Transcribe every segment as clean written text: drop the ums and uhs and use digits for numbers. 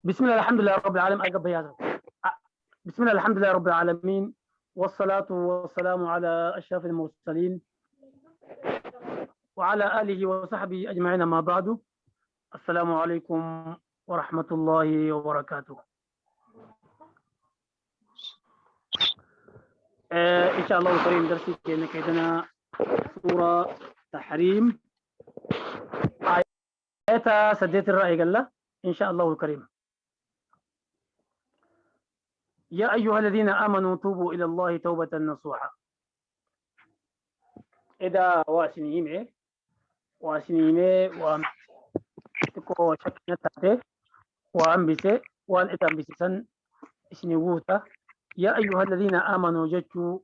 بسم الله الحمد لله رب العالمين. بسم الله الحمد لله رب العالمين، والصلاة والسلام على أشرف المرسلين وعلى آله وصحبه أجمعين، ما بعد. السلام عليكم ورحمة الله وبركاته. إن شاء الله الكريم درسي كيدنا سورة تحريم آية سديت الرأي قال له إن شاء الله الكريم. يا أيها الذين آمنوا توبوا إلى الله توبة نصوحا. إذا واسنيمه واسنيمه وتكو شكنته وأنبسه وأن إتنبسسن إسنيوتا. يا أيها الذين آمنوا جتوا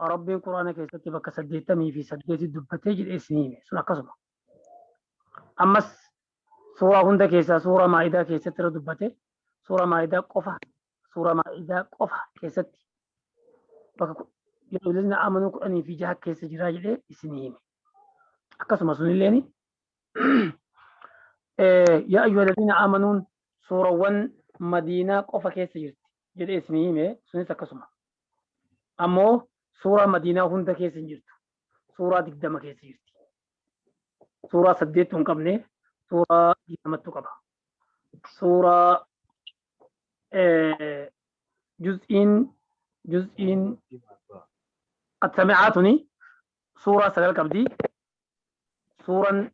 رب القرآن كيستي بك سديتمي في سديت الدبتي جل إسنيمه سنة قصمة. أمس سورة هند كيسا سورة مائدة كيسا ترى دبتي سورة مائدة قفة سورة مائدة قفة كيستي بك يا الذين آمنوا قرآن في جهة كيسا جراجل إسنيمه أقسم سنليني. يا أيها الذين آمنوا سورة 1 مدينة قفة كيسا جرت جل إسنيمه سنة قسمة. أمو سورة مدينة هند كيسا جرت سورة دقدمة كيسا جرت سورة سديتهم قبني سورة دقدمة قبها سورة جزئين قد سمعتني سورة سجل قبدي سورة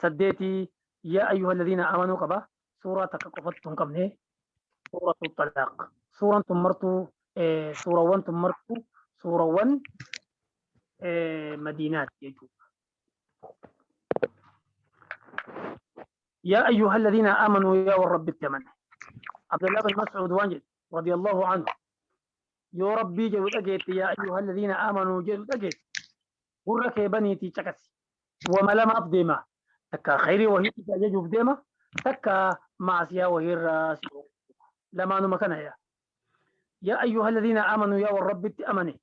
سديتي يا أيها الذين آمنوا قبا سورة تقفتهم قبني سورة الطلاق سورة تمرتو سورة 1 تمرتو سورة 1 مدينات يجوب. يا أيها الذين آمنوا يا والرب التمن. عبد الله بن مسعود وانجل رضي الله عنه يا ربي جود أجيت يا أيها الذين آمنوا جود أجيت قرك بني تشكس وما لم أفدما تكا خيري وهي تجوب ديما تكا معصية وهي الراس لما نمكنها. يا أيها الذين آمنوا يا والرب التأمني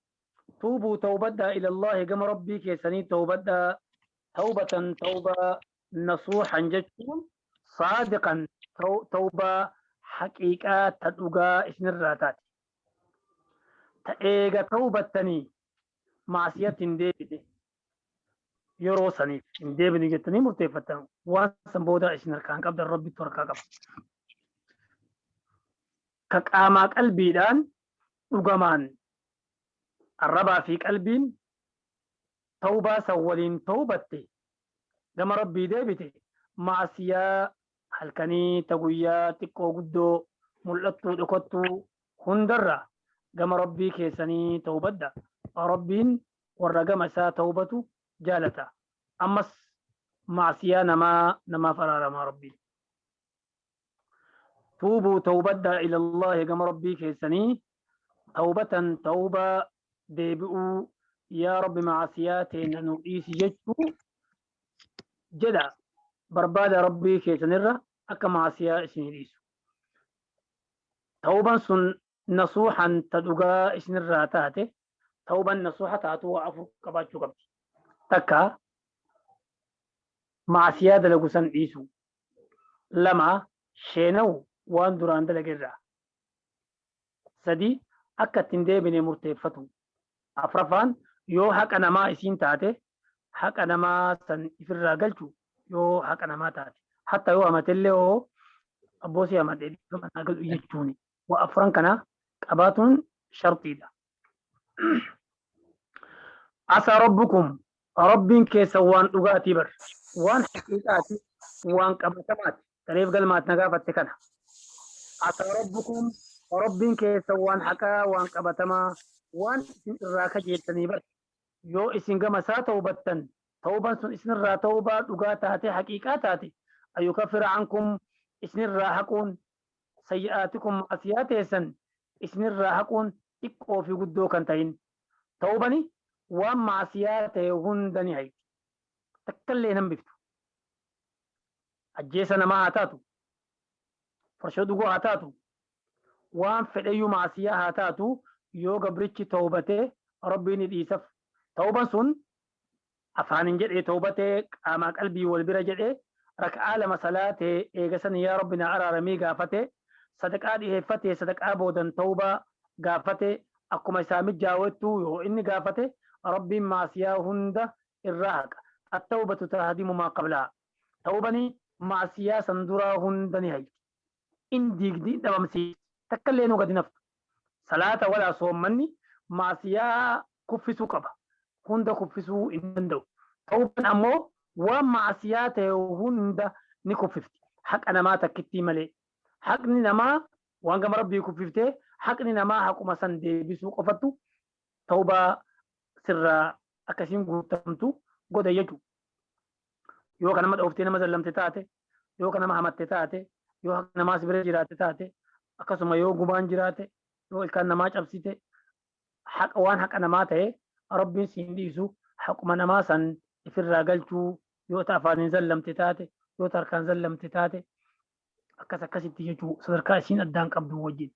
توبوا توبة إلى الله كما ربي كيسني توبة توبة توبة نصوحا جتون صادقا توبة حقيقة تدوغا إسن الراتات تأيغا توبة تني معصية ديبتي يروسني ديبني جتني مرتفة وانسان بودا إسن الكان قبل الرب تركا قبل كقاما قلبي دان وقمان الربا في قلبين توبة سولين توبتي لما ربي ديبتي معصية halkanii ta guyyaa xiqqoo guddoo mul'attuu dhokattuu hundarra gama rabbii keessanii tawbadda. Rabbiin warra gama isaa tawbatu jaalata. Ammas macsiyaa namaa namaaf araaramaa rabbiin. Tuubuu tawbadda ilallaahi gama rabbii keessanii tawbatan tawba deebi'uu yaa rabbi macsiyaa teenya nu dhiisi jechuu jedha. Barbaada rabbii keessanirra akka maasiyaa isinii dhiisu. Tawban sun nasuuxan ta dhugaa isinirraa taate tawban nasuuxa taatu waa afur qabaachuu qabdi. Takka maasiyaa dalagu san dhiisu. Lama sheenawu waan duraan dalagerraa. Sadi akka ittiin deebine murteeffatu. Afraffaan yoo haqa namaa isiin taate haqa namaa san ifirraa galchu yoo haqa namaa taate hatta yoo amatellee hoo abboosii amadee dhiifama galu jechuuni. Waa afran kana qabaatuun shartiidha. Asaa rabbukum rabbiin keessa waan dhugaatii bar waan haqiiqaati waan qabatamaati tareef galmaat na gaafatte kana. Asaa rabbukum rabbiin keessa waan haqaa waan qabatamaa waan isin irraa kajeeltanii bar yoo isin gama isaa tawbattan توبة سن إسن را توبة دغا تاتي حقيقة تاتي أيكفر عنكم إسن را حقون سيئاتكم معصياتي إسن را حقون إكو في قدو كنتين توبني وان معصياتي هندني هاي تكلي نمبفتو أجيسنا ما هاتاتو فرشو دغو هاتاتو وان فديو معصية هاتاتو يو قبرتش توبته ربي نديسف توبة سن afaanin jedhee tawbatee qaamaa qalbii wal bira jedhee rak'aa lama salaatee eegasan yaa rabbi na araaramii gaafate Sadaqaa dhiheeffate, sadaqaa boodan tawbaa gaafate, akkuma isaa mijaawettu yoo inni gaafate, Rabbiin maasiyaa hunda irraa haqa. Attawbatu tahdimu maa qablaha. Tawbani maasiyaa san duraa hunda ni hayti. In diigdi, in dhabamsiifti. Takka illee nu gadi naftu. Salaata walaa soommanni maasiyaa kuffisuu qaba. Hunda kuffisuu hin danda'u. Tawbaan ammoo waan maasiyaa ta'e hunda ni kuffifti. Haqa namaa takkittii malee. Haqni namaa waan gama Rabbii kuffiftee, haqni namaa haquma san deebisuu qofattu tawbaa sirraa akkasiin guutamtu godha jechuudha. Yoo ka nama dhooftee nama zallamte taate, yoo ka nama hamatte taate, yoo haqni namaa si bira jiraate taate, akkasuma yoo gumaan jiraate, yoo ilkaan namaa cabsite, haqa waan haqa namaa ta'e Rabbiin siin dhiisu, haquma namaa san ifirraa galchuu, yoo ta afaaniin zallamte taate, yoo ta harkaan zallamte taate, akkas akkasitti jechuu, sadarkaa isiin addaan qabdu wajjin.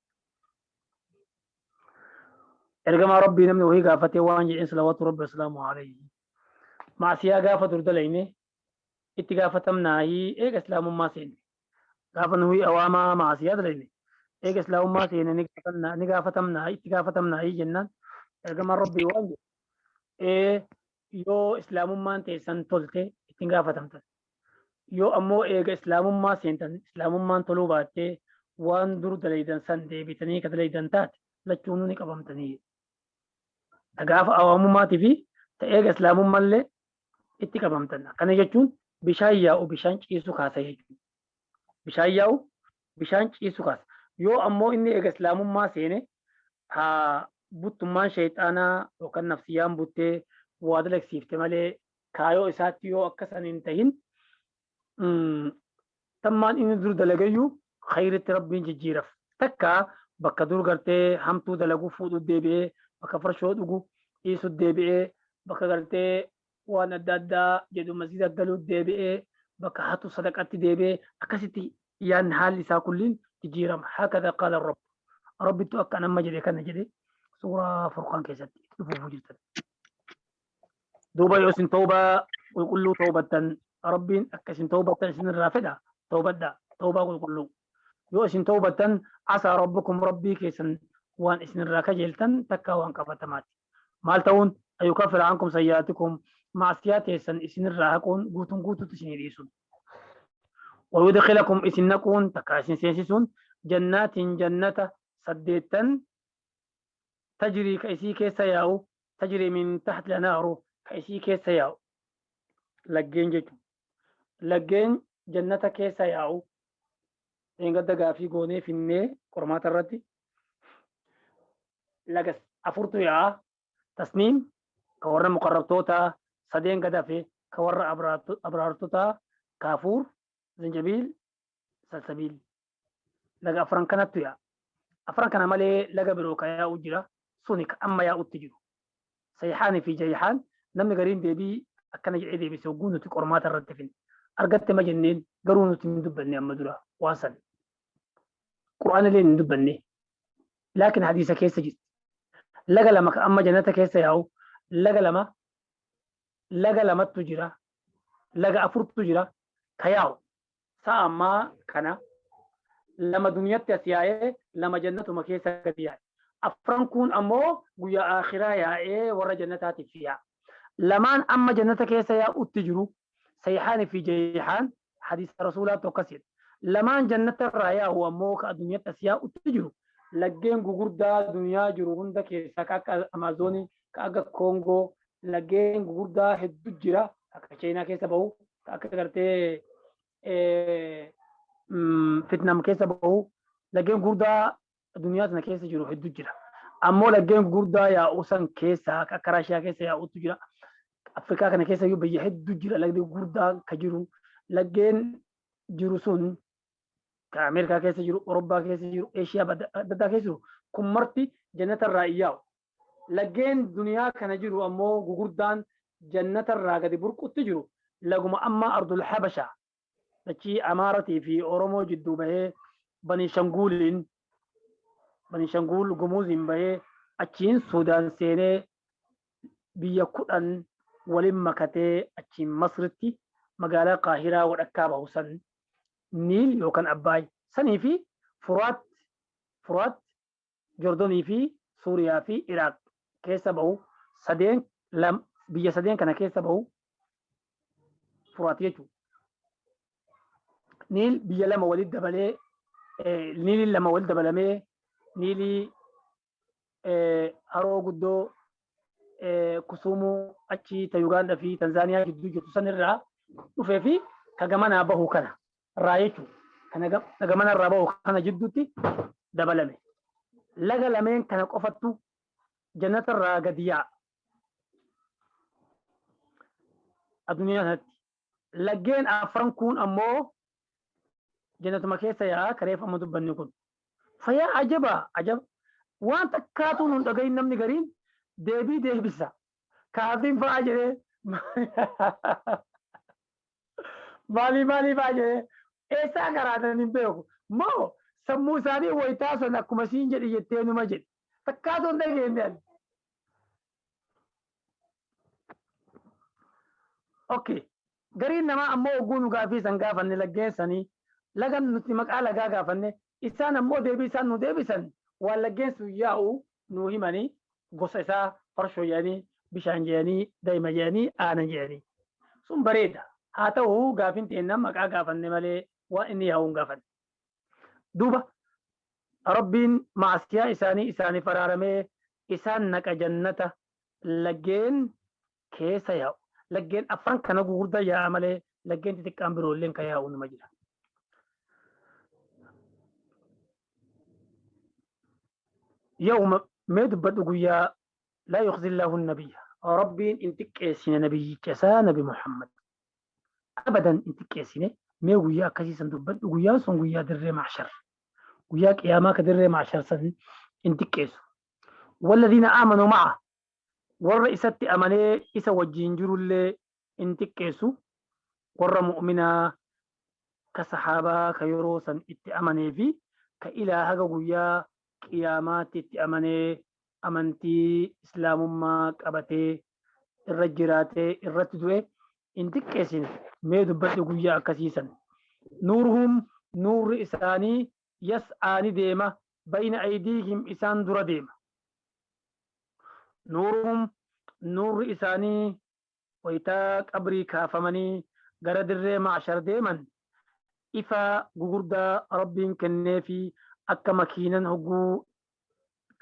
Ergamaa Rabbii namni wahii gaafatee waan jedheen, salawaatu Rabbi wasalaamu alayhi. Maasiyaa gaafa dur dalayne itti gaafatamnaahii eega islaamummaa seenne? Gaafa nuyi awaamaa maasiyaa dalayne eega islaamummaa seene ni gaafatamnaa, itti gaafatamnaahii jennaan, ergamaan Rabbii waan jedhe: ee, yoo islaamummaan teessan tolte ittiin gaafatamtan. Yoo ammoo eega islaamummaa seentan islaamummaan toluu baattee waan dur dalaydan san deebitanii ka dalaydan taate, lachuunuu ni qabamtanii. Ta gaafa awaamummaatii fi ta eega islaamummaallee itti qabamtan. Akkana jechuun bishaan yaa'u bishaan ciisu kaasa jechuudha. Bishaan yaa'u bishaan ciisu kaasa. Yoo ammoo inni eega islaamummaa seene haa buttummaan shayxaanaa yookaan nafsiyyaan buttee waa dalagsiifte malee, kaayoo isaatti yoo akka san hin tahin, tammaan inni dur dalagayyuu khayritti Rabbiin jijjiiraf. Takka bakka dur gartee hamtuu dalagu fuudhu deebi'ee, bakka farshoo dhugu dhiisu deebi'ee, bakka gartee waan adda addaa jedhu masjida galuu deebi'ee, bakka hatu sadaqatti deebi'ee, akkasitti yaanni haalli isaa kulliin jijjiirama. Hakada qaala Rabb. Rabbittu akka amma jedhe kana jedhe, suuraa Furqaan keessatti itti dhufuuf jirtan. Duuba yoo isin tawbaa qulqulluu tawbattan, Rabbiin akka isin tawbattan isinirraa fedha, tawbadha, tawbaa qulqulluu. Yoo isin tawbattan, asaa rabbukum, Rabbii keessan waan isinirraa kajeeltan takkaa waan qabatamaati. Maal ta'uun? Ayukaffira ankum sayyaatikum, maasiyaa teessan isinirraa haquun, guutuun guutuutti isinii dhiisuun. Wayudkhilakum, isin naquun takkaa isin seensisuun, jannaatiin, jannata saddeettan, tajrii, ka isii keessa yaa'u, tajrii min tahti lanaaru, ka isii keessa yaa'u laggeen jechuudha. Laggeen jannata keessa yaa'u dheengadda gaafii goonee finnee qormaata irratti laga afurtu yaa'a. Tasniim ka warra muqarrabtootaa, sadeen gadafe ka warra abraartotaa, kaafuur, zanjabiil, salsabiil. Laga afran kanattu yaa'a. Afran kana malee laga biroo ka yaa'u jira, suni ka amma yaa'utti jiru. Sayhaanii fi jayhaan namni gariin deebii akkana jedhee deebise hogguu nuti qormaata irratti finne. Argatte ma jenneen, garuu nuti hin dubbanne amma dura waan san. Qur'aana illee hin dubbanne. Laakiin hadiisa keessa jirti. Laga lama ka amma jannata keessa yaa'u, laga lama, laga lamattu jira. Laga afurtu jira ka yaa'u. Sa'a ammaa kana lama duniyatti as yaa'ee, lama jannatuma keessa gadi yaa'e. Afran kun ammoo guyyaa akhiraa yaa'ee warra jannataatiif yaa'a. Lamaan amma jannata keessa yaa'utti jiru, sayhaanii fi jayhaan, hadiisa rasuulaatti akkas jedha. Lamaan jannata irraa yaa'u ammoo ka addunyatti as yaa'utti jiru, laggeen gugurdaa duniyaa jiru hunda keessaa ka akka Amazoonii, ka akka Koongoo, laggeen gugurdaa hedduu jira, akka Chaayinaa keessa bahu, ka akka gartee Vietnam keessa bahu, laggeen gugurdaa duniyaa tana keessa jiru hedduu jira. Ammoo laggeen gugurdaa yaa'u san keessa akka Raashiyaa keessa yaa'utu jira. Afrikaa kana keessa iyyuu biyya hedduu jira lagdi gugurdaa ka jiru. Laggeen jiru sun ka Ameerikaa keessa jiru, Awurooppaa keessa jiru, Eeshiyaa adda addaa keessa jiru kun marti jannata irraa hin yaa'u. Laggeen duniyaa kana jiru ammoo gugurdaan jannata irraa gadi burqutti jiru laguma amma Ardul Habashaa, dachii Amaaratii fi Oromoo jidduu bahee, Bani Shanguuliin, Bani Shanguul Gumuuziin bahee, achiin Suudaan seenee, biyya 10 waliin makatee, achiin Masritti magaalaa Qaahiraa wadhakkaa bahu san, Niil yookaan Abbaay sanii fi Furaat. Furaat Jordonii fi Suuriyaa fi Iraaq keessa bahu sadeen biyya sadeen kana keessa bahu Furaat jechuudha. Niil biyya lama walitti dabalee Niiliin lama walitti dabalamee Niilii haroo guddoo Kusuumuu achi ta Yugaandaa fi Tanzaaniyaa gidduu jirtu sanirraa dhufee fi ka gamanaa bahu kana irraa jechuudha. Kana gamana irraa bahu kana jidduutti dabalame. Laga lameen kana qofattu jannata irraa gadi yaa'a. Addunyaa kanatti. Laggeen afran kun ammoo jannatuma keessa yaa'a kareef amma dubbanni kun. Fayyaa ajaba ajaba. Waan takkaatu nun dhagahin namni gariin deebii deebisa. Kaafiin fa'aa jedhee maalii maalii fa'aa jedhee eessaa karaatan hin beeku. Moo sammuu isaanii wayitaa sun akkuma siin jedhi jettee numa jedhi. Takkaatu hin dhageenye ani. Okay. Gariin namaa ammoo oguu nu gaafii san gaafanne laggeen sanii laga nuti maqaa lagaa gaafanne isaan ammoo deebii isaan nu deebisan waan laggeen sun yaa'u nuu himanii gosa isaa farshoo jedhanii bishaan jedhanii daa'ima jedhanii aanan jedhanii sun bareeda haa ta'u gaafiin teenna maqaa gaafanne malee waan inni yaa'u hin gaafanne. Duuba Rabbiin maasiyaa isaanii isaaniif araaramee isaan naqa jannata laggeen keessa yaa'u. Laggeen afran kana gugurdaa yaa'a malee laggeen xixiqqaan biroolleen kan yaa'u numa jira. Yawma mee dubbadhu guyyaa laa yukhzillaahu nabiyya. Rabbiin hin xiqqeessine nabiyyicha isaa Nabi Muhammad. Abadan hin xiqqeessine mee guyyaa akkasii san dubbadhu guyyaan sun guyyaa dirree mahshar. Guyyaa qiyaamaa ka dirree mahshar san hin xiqqeessu. Walladhiina aamanuu ma'a warra isatti amanee isa wajjiin jirullee hin xiqqeessu. Warra mu'minaa ka sahaabaa ka yeroo san itti amanee fi ka ilaa haga guyyaa qiyaamaatti itti amanee amantii islaamummaa qabatee irra jiraatee irratti du'e hin xiqqeessine mee dubbadhu guyyaa akkasii san. Nuuruhum nuurri isaanii yas'aa ni deema bayna aydiihim isaan dura deema. Nuuruhum nuurri isaanii waytaa qabrii kaafamanii gara dirree mahshar deeman ifa gugurdaa Rabbiin kenneefi akka makiinan hogguu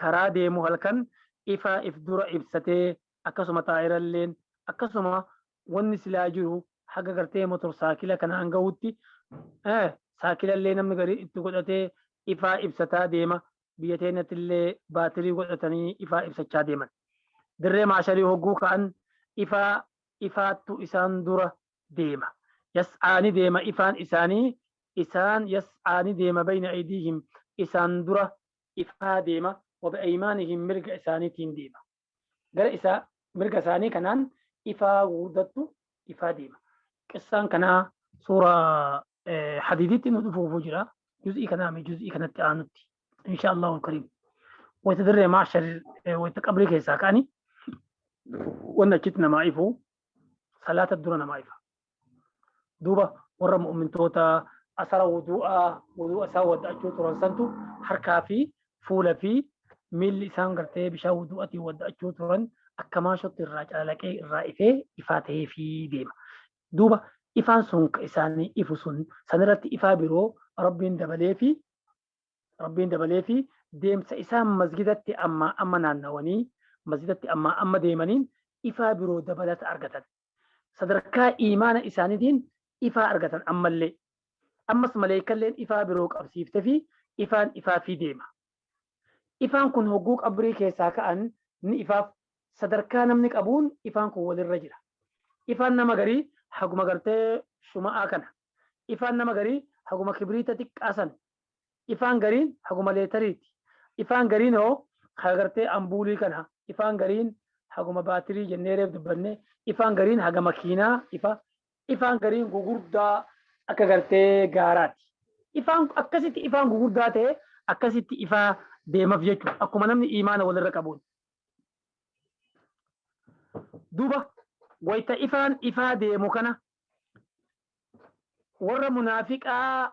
karaa deemu halkan ifa if dura ibsatee akkasuma xaa'iralleen akkasuma wanni silaa jiru haga gartee motorsaakila kanaan gahutti saakilallee namni garii itti godhatee ifaa ibsataa deema biyya teenyattillee baatirii godhatanii ifaa ibsachaa deeman. Dirree maasharii hogguu ka'an ifaa ifaattu isaan dura deema. Yas'aa ni deema ifaan isaanii isaan yas'aa ni deema bayna aydiihim isaan dura ifaa deema wa bi'aymaanihim mirga isaaniitiin deema. Gara isaa mirga isaanii kanaan ifaa gurguddattu ifaa deema. Qissaan kanaa suuraa hadiiditti nu dhufuufu jira. Juz'ii kanaa mi juz'ii kanatti aanutti. Insha Allahu kariim. Wayita dirree maashar wayita qabrii keessaa ka'anii wanni achitti namaa ifu salaata dura namaa ifa. Duuba warra mu'mintoota asara wudu'aa wudu'a isaan wadda'achuu turan santu harkaa fi fuula fi miilli isaan gartee bishaan wudu'atiin wadda'achuu turan akka maashotti irraa calalaqee irraa ifee ifaa ta'ee fi deema. Duuba ifaan sun ka isaanii ifu sun sanirratti ifaa biroo Rabbiin dabalee fi Rabbiin dabalee fi deemsa isaan masgidatti ammaa amma naannawanii masgidatti ammaa amma deemaniin ifaa biroo dabalata argatan. Sadarkaa iimaana isaaniitiin ifaa argatan ammallee. Ammas maleeykalleen ifaa biroo qabsiifte fi ifaan ifaafii deema. Ifaan kun hogguu qabrii keessaa ka'an ni ifaaf sadarkaa namni qabuun ifaan kun walirra jira. Ifaan nama garii haguma gartee shuma'aa kana. Ifaan nama garii haguma kibriita xiqqaa san. Ifaan gariin haguma leetariiti. Ifaan gariin hoo haga gartee ambuulii kana. Ifaan gariin haguma baatirii jennee reef dubbanne. Ifaan gariin haga makiinaa ifa. Ifaan gariin gugurdaa akka gartee gaaraati. Ifaan akkasitti ifaan gugurdaa ta'e akkasitti ifaa deemaf jechuudha. Akkuma namni iimaana walirra qabuun. Duuba wayta ifaan ifaa deemu kana warra munaafiqaa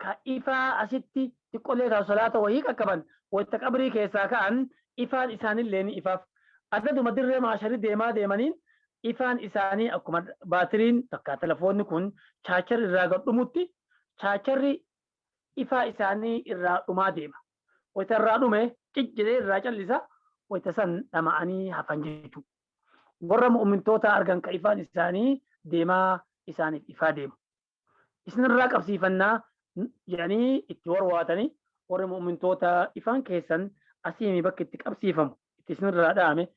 ka ifaa asitti Xiqqollee taatu salaata wahii qaqqaban, wayta qabrii keessaa ka'an ifaan isaanillee ni ifaaf. Adaduma dirree maasharii deemaa deemaniin ifaan isaanii akkuma baatiriin takka telefoonni kun chaacharri irraa gad dhumutti chaacharri ifaa isaanii irraa dhumaa deema. Wayta irraa dhume ciccidee irraa callisa, wayta san dhama'anii hafan jechuudha. Warra mu'umintoota argan ka ifaan isaanii deemaa isaaniif ifaa deemu. Isinirraa qabsiifannaa jedhanii itti warwaatanii, warri mu'umintoota ifaan keessan asiimi bakki itti qabsiifamu itti isinirraa dhaame,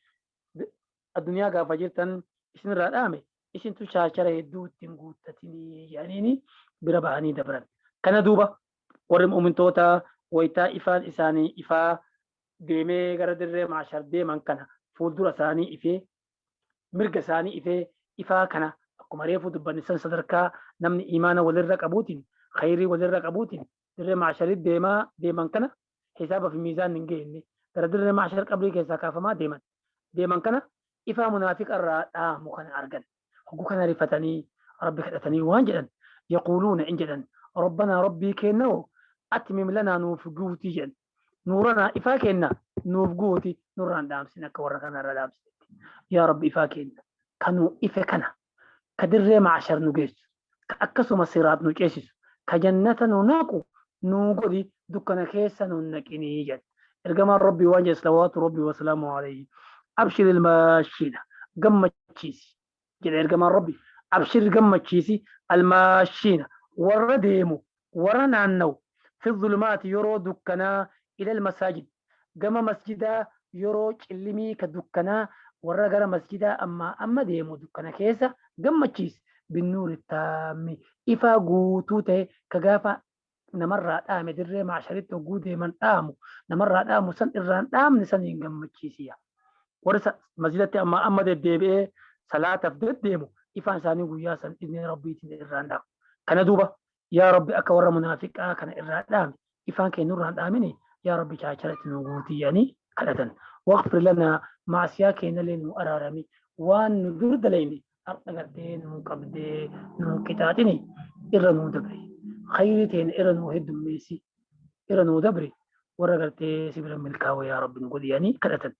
addunyaa gaafa jirtan isinirraa dhaame, isintu chaachara hedduu ittiin guuttatinii jedhaniini bira bahanii dabran. Kana duuba warri mu'umintoota waytaa ifaan isaanii ifaa deemee gara dirree maashar deeman kana fuuldura isaanii ifee, mirga isaanii ifee, ifaa kana akkuma reefuu dubbanne san sadarkaa namni imaana walirra qabuutiin, khayrii walirra qabuutiin dirree maasharii deemaa deeman kana hisaaba fi miizaan hin geenye gara dirree maashar qabrii keessaa kaafamaa deeman kana ifaa munaafiqa irraa dhaamu kana argan. Hogguu kana rifatanii rabbi kadhatanii waan jedhan, yaquuluuna in jedhan, rabbanaa, rabbii keenna, atmim lanaa, nuuf guutii jedhan, nuuranaa, ifaa keenna nuuf guuti, nurraan dhaamsin akka warra kanarra dhaamsinetti. Yaa rabbi, ifaa keenna kanuu ife kana ka dirree maashar nu geessu, ka akkasuma siraat nu ceesisu, ka jannata nu naqu nuu godhi, dukkana keessa nu naqinii jedhe. Ergamaan rabbii waan jedhe, salawaatu rabbii wasalaamu alayhi, abshir ilmaashiina, gammachiisi jedhe ergamaan rabbii, abshir, gammachiisi, almaashiina, warra deemu, warra naanna'u, fi zulumaati, yeroo dukkanaa, ila almasaajid, gama masjidaa, yeroo cillimii ka dukkanaa warra gara masjidaa ammaa amma deemu dukkana keessa gammachiisi, binnuuri taammi, ifaa guutuu ta'e ka gaafa namarraa dhaame dirree maasharitti hogguu deeman dhaamu namarraa dhaamu san irraan dhaamne saniin gammachiisiya. Warri masjidatti amma amma deddeebi'ee salaataaf deddeemu ifaan isaanii guyyaa san izni rabbiitiin irraan dhaamu. Kana duuba yaa rabbi, akka warra munaafiqaa kana irraa dhaame ifaan keenya nurraan dhaamini, yaa rabbi, chaacharatti nu guutii jedhanii kadhatan. Waqfir lanaa, maasiyaa keenyallee nu araarami, waan nu dur dalayne har'a gartee nu qabdee nu qixaaxini, irra nuu dabre, khayrii teenya irra nuu heddummeessi, irra nuu dabre, warra gartee si bira milkaa'u yaa rabbi nu godhi jedhanii kadhatan.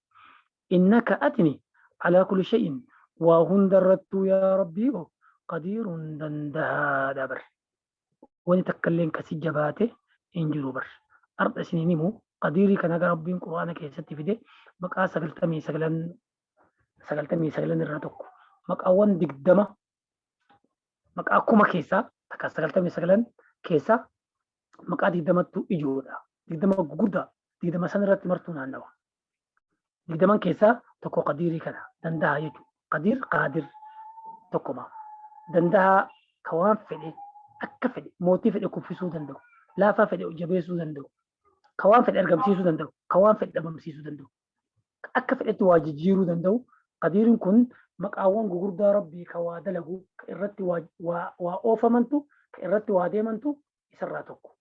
Innaka, atini, alaa kulli shay'in, waa hundarrattuu, yaa rabbii o, qadiirun, dandahaadha bar. Wani takka illeen kasi jabaate hin jiru bar. Har'a isiniin himu, qadiirii kana gara rabbiin quraana keessatti fide maqaa 99, 99 irraa tokko, maqaawwan 20, maqaa 1000 keessaa takka 99 keessaa maqaa 20ttu ijoodha. 20 gugurdaa, 20 san irratti martuu naannawa. 20n keessaa tokko qadiirii kana, dandaha jechuudha. Qadiir, qaadir tokkoma. Dandaha ka waan fedhe akka fedhe, mootii fedhe kuffisuu danda'u, laafaa fedhe jabeessuu danda'u, ka waan fedhe argamsiisuu danda'u, ka waan fedhe dhabamsiisuu danda'u, akka fedhetti waa jijjiiruu danda'u. Qadiiriin kun maqaawwan gugurdaa rabbii ka waa dalagu, ka irratti waa oofamantu, ka irratti waa deemantu isarraa tokko.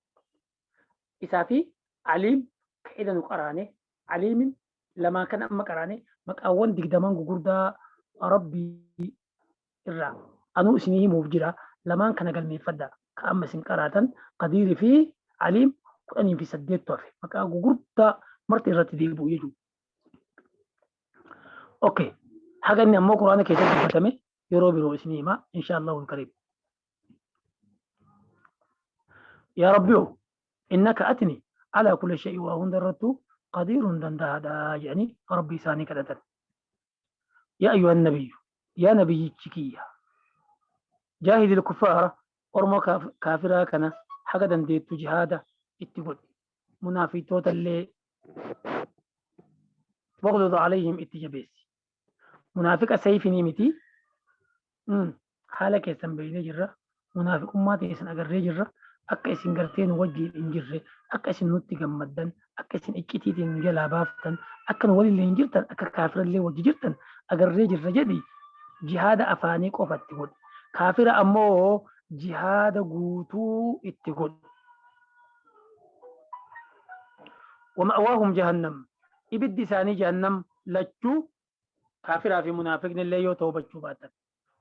Isaa fi aliim ka ida nu qaraane, aliimin lamaan kan amma qaraane, maqaawwan 20n gugurdaa rabbii irraa anuu isinii himuuf jira. Lamaan kana galmeeffadha, ka amma isin qaraatan qadiirii fi aliim. 18ttu hafe, maqaa gugurdaa marti irratti deebi'u jechuudha. Okay. Haga inni ammoo quraana keessatti dubbatame yeroo biroo isinii hima insha Allahu kariim. Yaa Rabbi oo, innaka, atini, alaa kulli shay'in, waa hunda irrattuu, qadiirun, danda'aadha jedhanii rabbii isaanii kadhatan. Yaa ayyuhan nabiyyu, yaa nabiyyichi kiyya, jaahidil kuffaara, orma kaafiraa kana haga dandeettu jihaada itti godhi, munaafiqtoota illee, waghlud alayhim, itti jabeessi. Munaafiqa sayfinii miti, haala keessan beeknee jirra, munaafiqummaa teessan agarree jirra, akka isin gartee nu wajjiin hin jirre, akka isin nutti gammaddan, akka isin iccitiitiin nu jalaa baaftan, akka nu walillee hin jirtan, akka kaafirallee wajji jirtan agarree jirra jedhi. Jihaada afaanii qofa itti godhi, kaafira ammoo jihaada guutuu itti godhi. Wama'waahum jahannam, ibiddi isaanii jahannam lachuu, kaafiraa fi munaafiqni illee yoo toobachuu baatan.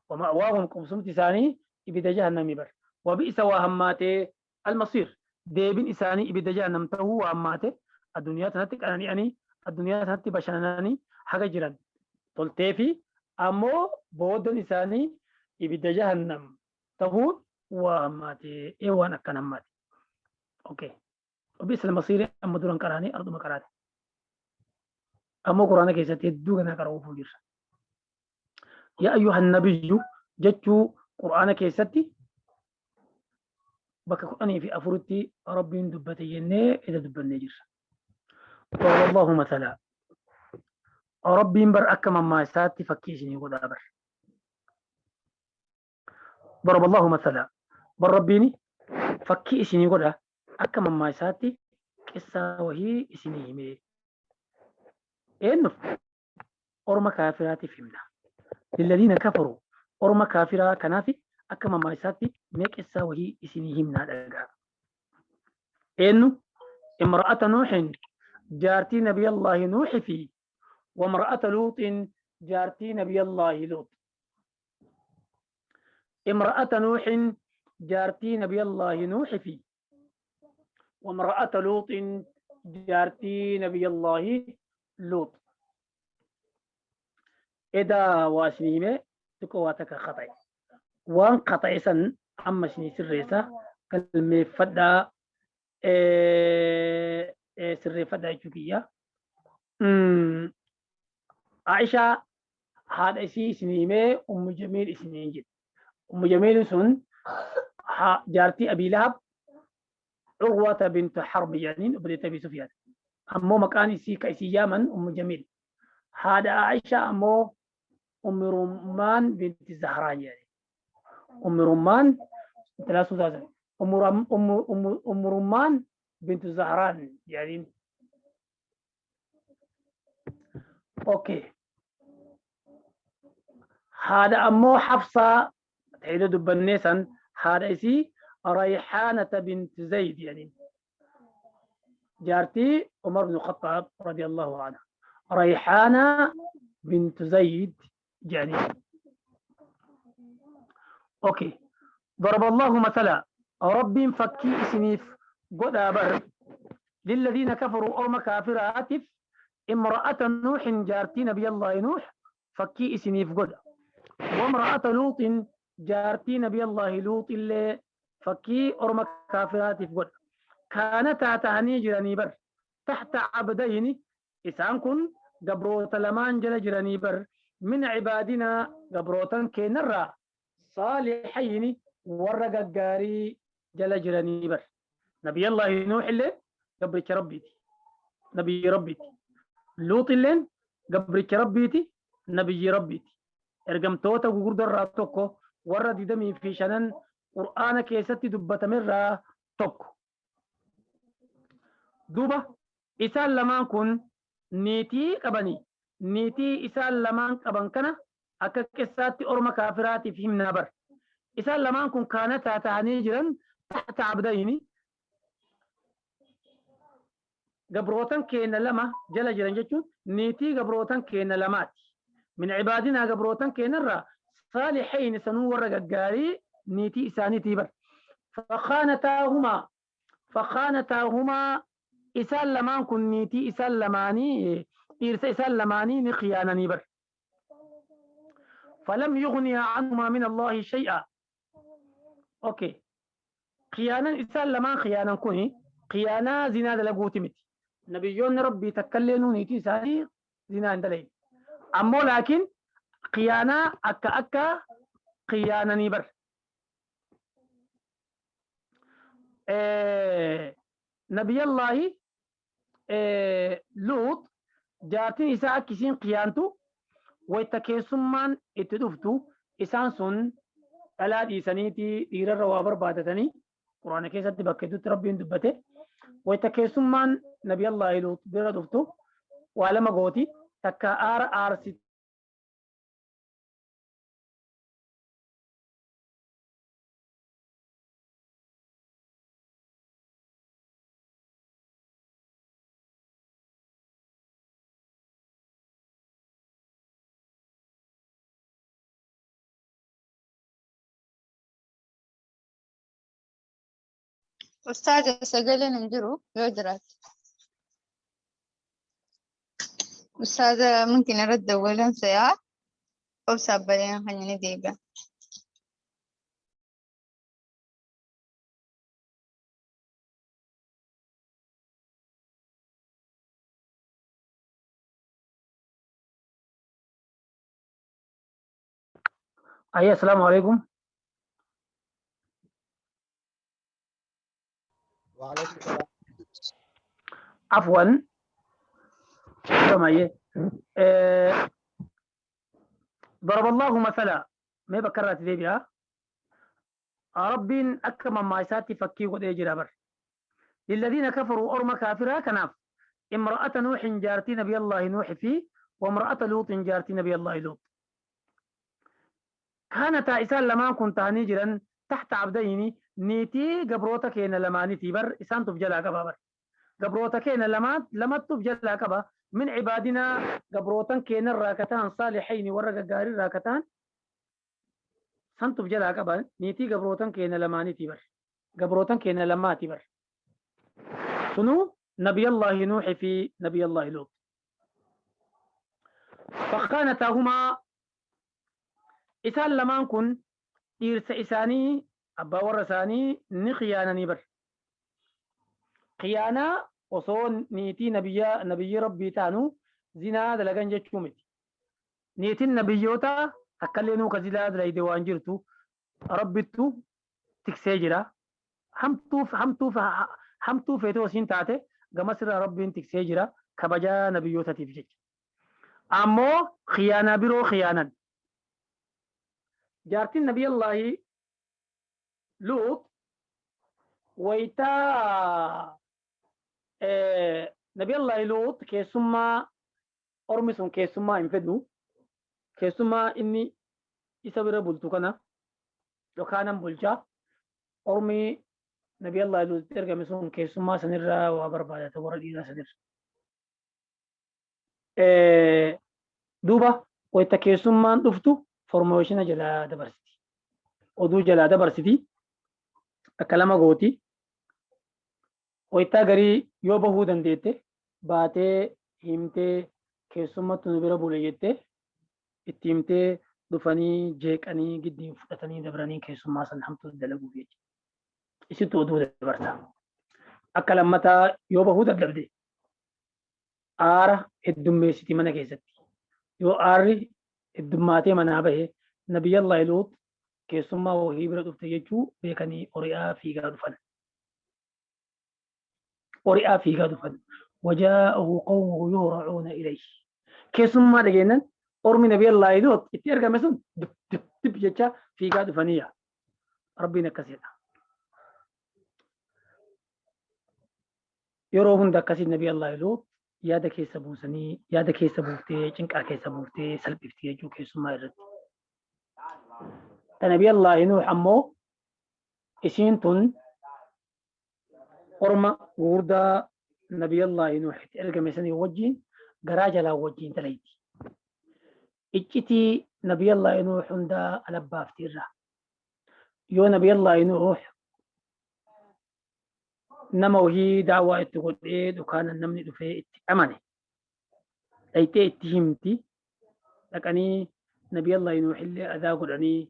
Wama'waahum, qubsumti isaanii ibidda jahannami bar. Wabi'isa, waa hammaatee, almasiir. Deebiin isaanii ibidda jahannam ta'uu waammaate. Addunyaa sanatti qanani'anii, addunyaa sanatti bashannananii haga jiran toltee fi ammoo booddan isaanii ibidda jahannam ta'uun waammaate. Waan akkan hammaate. Okay. Obiis al-masiiri amma duran qaraanii arduma qaraate. Ammoo Quraana keessatti hedduu ganaa qara'uuf jirra. Yaa ayyuhan nabiyyu jechuu Quraana keessatti bakka 14tti Rabbiin dubbate jennee isa dubbannee jirra. Wallahu mathalaa. Rabbiin bar akka mammaasaatti fakkii isinii godhaa bar. ضرب الله مثلا بر ربيني فكي إسيني قدا أكا مما إساتي قصة وهي إسيني همي إنه أرما كافرات فهمنا للذين كفروا أرما كافرة كنافي أكا مما إساتي مي قصة وهي إسيني همنا دقا إنه امرأة نوح جارتي نبي الله نوح في وامرأة لوط جارتي نبي الله لوط. امرأة نوح جارتي نبي الله نوح في وامرأة لوط جارتي نبي الله لوط. إذا واسنيمة تكواتك خطأ وان خطأ سن أما سني سريسة كلمة فدا سر فدا جوكية. عائشة هذا إسي سنيمة أم جميل إسنين جد. أم جميل سن جارتي أبي لهب عروة بنت حرب يعني بديت أبي سفيان. أمو مكان إسي كإسي يامن أم جميل. هذا عائشة أمو أم رمان بنت الزهران يعني أم رمان 3 أم رمان بنت الزهران يعني. أوكي. هذا أمو حفصة تعيد دبنيسا هذا إسي ريحانة بنت زيد يعني جارتي عمر بن الخطاب رضي الله عنه. ريحانة بنت زيد يعني. أوكي. ضرب الله مثلا رب فكي إسنيف قد أبر للذين كفروا أو مكافراتف امرأة نوح جارتي نبي الله نوح فكي إسنيف قد وامرأة لوط جارتي نبي الله لوط اللي فكي أرمى كافرات فقد كانتا تهني جراني بر تحت عبدين إسان كن قبروت لمان جل جراني بر من عبادنا قبروتا كينرا صالحين ورق قاري جل جراني بر. نبي الله نوح اللي قبرك ربيتي نبي ربيتي. لوط اللي قبرك ربيتي نبي ربيتي. ergamtoota gurguddoo irraa tokko warra 25 Qur'aana keessatti dubbatamerraa tokko. Duuba isaan lamaan kun niitii qabanii niitii isaan lamaan qaban kana akka qissaatti orma kaafiraatiif himnaa bar. Isaan lamaan kun kaanataa ta'anii jiran tahta abdayni gabrootan keenya lama jala jiran jechuun niitii gabrootan keenya lamaati. من عبادنا قبروتن كينرا صالحين سنو ورقاري نيتي إساني تيبر فخانتاهما إسان لمان كن نيتي إسان لماني إرس إسان لماني نخيانا نيبر فلم يغني عنهما من الله شيئا. أوكي. خيانا إسان لمان خيانا كوني خيانا زنا دلقوتمت نبيون ربي تكلنوا نيتي إساني زنا عند أمو لكن خيانة أكا أكا خيانة نيبر. نبي الله لوط جاتين إساء كيسين خيانتو ويتكيسمان اتدفتو إسان سن ألا إيسانيتي إيرا روابر بادتني قرآن كيسة تبكتو تربين دبته ويتكيسمان نبي الله لوط بردفتو وعلم قوتي takka aara aarsitee Ustaaza sagaleen hin jiru yoo jiraate. Ustaaza mumkin irratti dawwalan se'aa obsa abbaleen kan inni deebi'a. Ayya, assalaamu alaikum. وعليكم السلام. Afwan. Samaye. ضرب الله مثلا ما بكرت دي بها رب أكرم ما يساتي فكي قد يجرى بر للذين كفروا أرم كافرا كناف امرأة نوح جارتي نبي الله نوح فيه وامرأة لوط جارتي نبي الله لوط كانتا إسان لما كنت هنجرا تحت عبدين نيتي قبروتا كينا لمانيتي بر إسان تفجلا قبا بر قبروتا كينا لما تفجلا قبا من عبادنا قبروتا كينا الراكتان صالحين ورقا قاري الراكتان سنتف جلا قبا نيتي قبروتا كينا لمانيتي بر قبروتا كينا لماتي بر سنو نبي الله نوح في نبي الله لوط فخانتاهما إسان لمان كن إرس إساني أبا ورساني نخيانني بر خيانة وصون نيتي نبي ربي تانو زنا دلغن جچومت نيتي نبيوتا تكلنو كزلا دلي دوان جرتو ربتو تكسيجرا همتو فيتو سين تاتي غمسر ربين تكسيجرا كبجا نبيوتا تفجج أمو خيانة برو خيانا جارتي النبي الله لوط ويتا نبي الله لوط كيسما أرمسون كيسما انفدو كيسما إني إسابر بولتو كنا لو كان بولجا أرمي نبي الله لوط ترجمسون كيسما سنرا وبربادة ورد سنر دوبا ويتا كيسما دفتو فورموشن جلا دبرستي ودو جلا دبرستي أكلم غوتي ويتا غري يو بهو دنديته باتي همتي كيسما تنبرا بوليته اتيمتي دفني جيكاني جدين فتني دبراني كيسما سنحمتو دلغو بيج إسيتو ودو دبرتا أكلم متى يو بهو دبدي آرا الدميستي منا كيستي يو آري الدماتي منابه نبي الله لوط كيسما وهي برد افتيجو بيكني أوريا في غادفن أوريا في غادفن وجاءه قومه يهرعون إليه كيسما دجينا أرمي نبي الله لوط اتيرجع مسون دب دب دب يجا في غادفنية ربنا كسيدا يروهن دكسي نبي الله لوط yaada keessa buusanii yaada keessa buuftee cinqaa keessa buuftee salphiftee jechuu keessummaa irratti. Nabi Allah Nuux ammoo isiin tun orma gurguddaa Nabi Allah Nuux itti ergame sanii wajjin garaa jalaa wajjin dalayti. Iccitii Nabi Allah Nuux hundaa alabbaafti irraa. Yoo Nabi Allah Nuux nama wahii daawwaa itti godhee dukaana namni dhufee itti amane dhayitee itti himti dhaqanii Nabi Allah Nuux illee adaa godhanii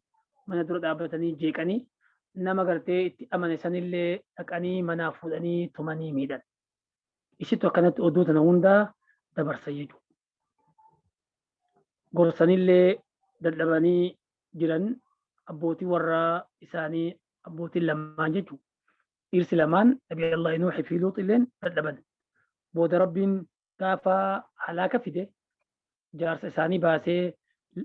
mana dura dhaabbatanii jeeqanii nama gartee itti amane sanillee dhaqanii manaa fuudhanii tumanii miidhan. Isittu akkanatti oduu tana hundaa dabarsa jechuudha. Gorsanillee dadhabanii jiran abbootii warraa isaanii abbootiin lamaan jechuudha. إرسل لمان نبي الله نوح في لوط لين تدبن بود رب كافا على كفده جارس إساني باسي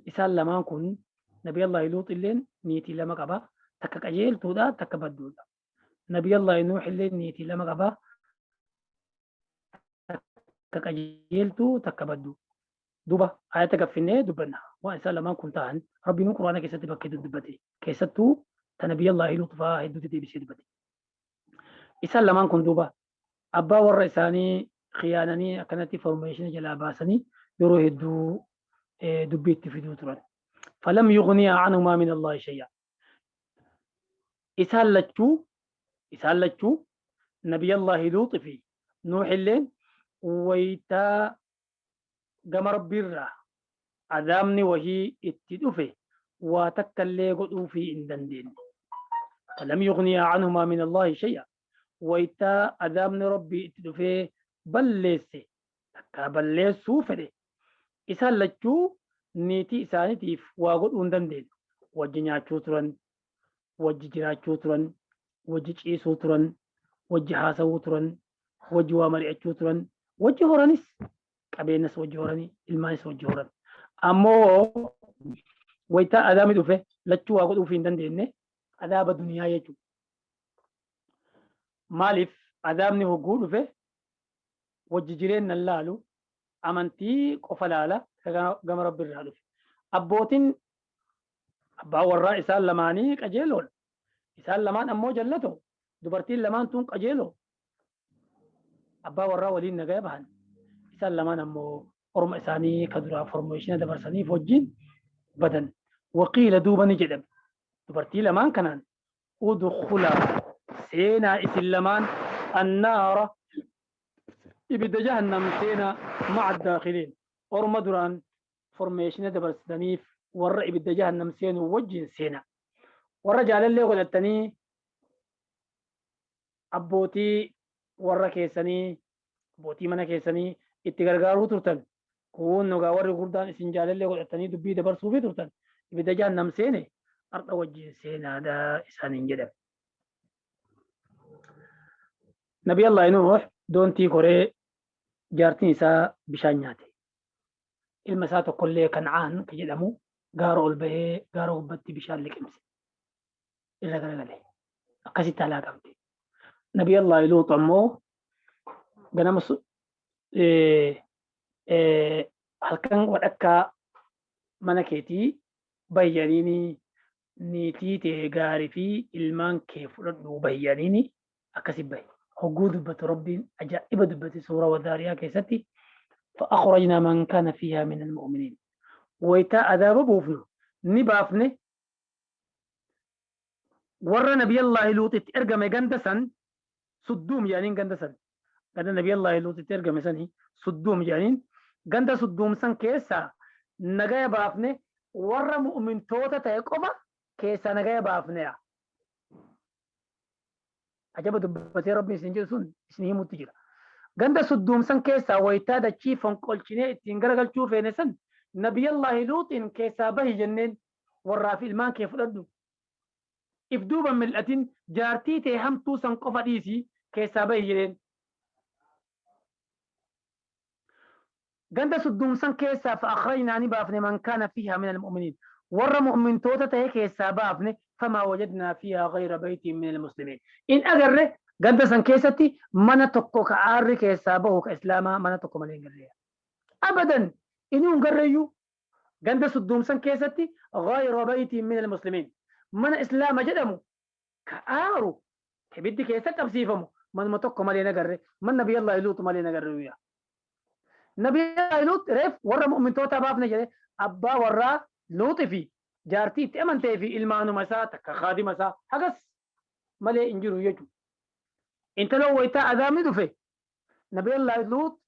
إسان لمان كن نبي الله لوط لين نيتي لما قبا تكك أجيل تودا تكبدودا نبي الله نوح لين نيتي لما قبا تكك أجيل تو تكبدو دوبا آية تكفيني دبنا وإسان لمان كن تاهن ربي نو قرآن كيست بكيد دبتي كيستو تنبي الله لوط فا هدو تدي بسيد بتي إسان لمان كن دوبا أبا ور إساني خيانني أكنتي فورميشن جلا باسني يروح يدو دبيت في دوتران فلم يغني عنهما من الله شيئا إسان لتشو Nabiyallaahi Luuxi fi Nuuxilleen waytaa gama Rabbiirraa adaabni wahii itti dhufe waa takkallee godhuufii hin dandeenye. Falam yughniyaa canhumaa min Allaahi shay'a. Waytaa adaabni Rabbii itti dhufee balleesse takkaa balleessuu fedhe isaan lachuu niitii isaaniitiif waa godhuu hin dandeenye. Wajji nyaachuu turan, wajji jiraachuu turan, wajji ciisuu turan, wajji haasawuu turan, wajji waa mari'achuu turan, wajji horanis qabeenyas wajji horanii, ilmaanis wajji horan. Ammoo waytaa adaabni dhufe lachuu waa godhuufii hin dandeenye adaaba duniyaa jechuudha. Maaliif adaabni hogguu dhufe wajji jireenya hin laalu amantii qofa laala gama Rabbi irraa dhufe. Abbootiin abbaa warraa isaan lamaanii qajeeloodha. Isaan lamaan ammoo jallatoo. Dubartiin lamaan tun qajeeloo. Abbaa warraa waliin nagaya bahan. Isaan lamaan ammoo orma isaanii ka duraa formeeshina dabarsaniif wajjin badan. Waqiila duuba ni jedhame. Dubartii lamaan kanaan udkhulaa seenaa isin lamaan annaara ibidda jahannam seenaa ma'a daakhiliin orma duraan formeeshina dabarsitaniif warra ibidda jahannam seenuu wajjin seenaa. Warra jaalallee godhattanii abbootii warra keessanii abbootii mana keessanii itti gargaaruu turtan kun nugaa warri gurdaan isin jaalallee godhatanii dubbii dabarsuufii turtan ibidda jahannam seene har'a wajjin seenaadha isaaniin jedhame. Nabi Allah Nuuh doontii koree jaartiin isaa bishaan nyaate. Ilma isaa tokkollee Kan'aan ka jedhamu gaara ol bahee gaara gubbatti bishaan liqimse. Irra garagale. Akkasitti halaakamte. Nabi Allah Luux ammoo ganama halkan wadhakkaa mana keetii bayyaniini niitii tee gaarii fi ilmaan kee fudhadhu bayyaniini akkasi bahe. Hogguu dubbatu Rabbiin ajaa'iba dubbate suura Wadaariyaa keessatti فأخرجنا من كان فيها من المؤمنين. ويتا عذاب بوفنو نبافنه ورا نبي الله لوط ارقم غندسن صدوم يعني غندسن غند نبي الله لوط ارقم سني صدوم يعني غند صدوم سن كيسا نغايا بافنه ورا مؤمن توتا تيقوما كيسا نغايا بافنه عجب دبتي ربي سنجل سن اسنه متجرا غند صدوم سن كيسا ويتا دچي فنقلچنه اتين غرغلچو فينسن نبي الله لوط كيسا به جنين ورا في المان كيف ردو ifduuba mil'atin jaartii tee hamtuu san qofa dhiisii keessaa bahi jedheen. Ganda sudduumsan keessaa fa'akhrajnaa ni baafne man kaana fiihaa min almu'miniin. Warra mu'mintoota ta'e keessaa baafne famaa wajadnaa fiihaa ghayra baytiin min almuslimiin. In agarre ganda san keessatti mana tokko ka aarri keessaa bahu ka islaamaa mana tokko malee hin garre. Abadan inuu hin garreeyyuu ganda sudduumsan keessatti ghayra baytiin min almuslimiin. Mana islaama jedhamu ka aaru ibiddi keessa qabsiifamu manuma tokko malee nagarre man nabiyallaahi Luut malee nagarre guyyaa. Nabiyallaahi Luut reef warra mu'mintoota baafne jedhe abbaa warraa Luuxi fi jaartii itti amantee fi ilmaanuma isaa takka kaadima isaa hagas malee hin jiru jechuudha. Intaloo wayitaa adaamni dhufe nabiyallaahi Luut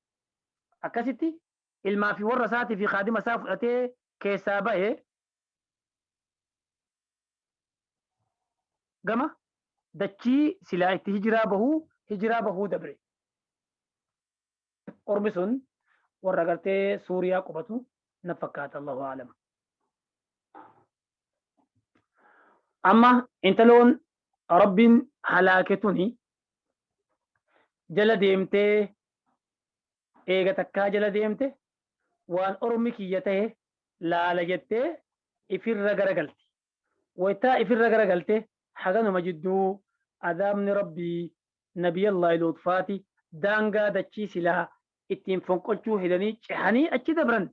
akkasitti ilmaa fi warra isaatii fi kaadima isaa fudhatee keessaa bahee gama dachii silaa itti hijiraa bahuu dabre. Ormi sun warra gartee Suuriyaa qubatu na fakkaata Allahu a'lam. Amma intaloon Rabbiin halaake tuni jala deemtee eega takkaa jala deemte waan ormi kiyya ta'e laala jettee ifirra garagalti. Wayitaa ifirra garagalte haganuma jidduu adaabni Rabbii nabiyallaahi Luutfaati daangaa dachii silaa ittiin fonqolchuu hidhanii cehanii achi dabran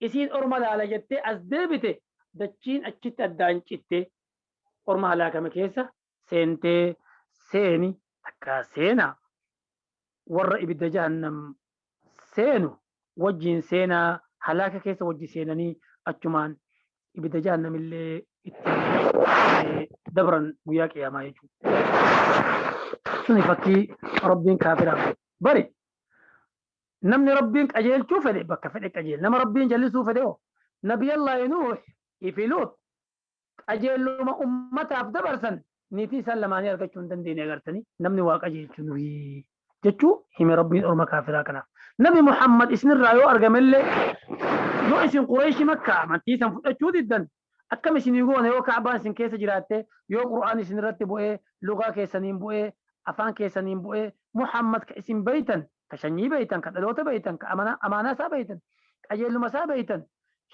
isiin orma laala jettee as deebite dachiin achitti addaan citte orma halaakame keessa seentee seeni takkaa seenaa warra ibidda jahannam seenu wajjiin seenaa halaaka keessa wajji seenanii achumaan ibidda jahannamillee ittiin dabran guyyaa qiyaamaa jechuudha. Suni fakkii Rabbiin kaafiraaf bari. Namni Rabbiin qajeelchuu fedhe bakka fedhe qajeela. Nama Rabbiin jallisuu fedhe hoo? Nabiyallaahi Nuuh fi Luut qajeelluma ummataaf dabarsan niitii isaan lamaanii argachuu hin dandeenye agartanii namni waa qajeelchu nuyi jechuu hime Rabbiin orma kaafiraa kanaaf. Nabi Muhammad isinirraa yoo argamellee yoo isin Qureeshi Makkaa amantii san fudhachuu diddan akkam isinii goona yoo Ka'baan isin keessa jiraatte, yoo Qur'aan isin irratti bu'ee, lugaa keessaniin bu'ee, afaan keessaniin bu'ee, Muhammad ka isin beeytan, ka shanyii beeytan, ka dhaloota beeytan, ka amaanaa isaa beeytan, qajeelluma isaa beeytan,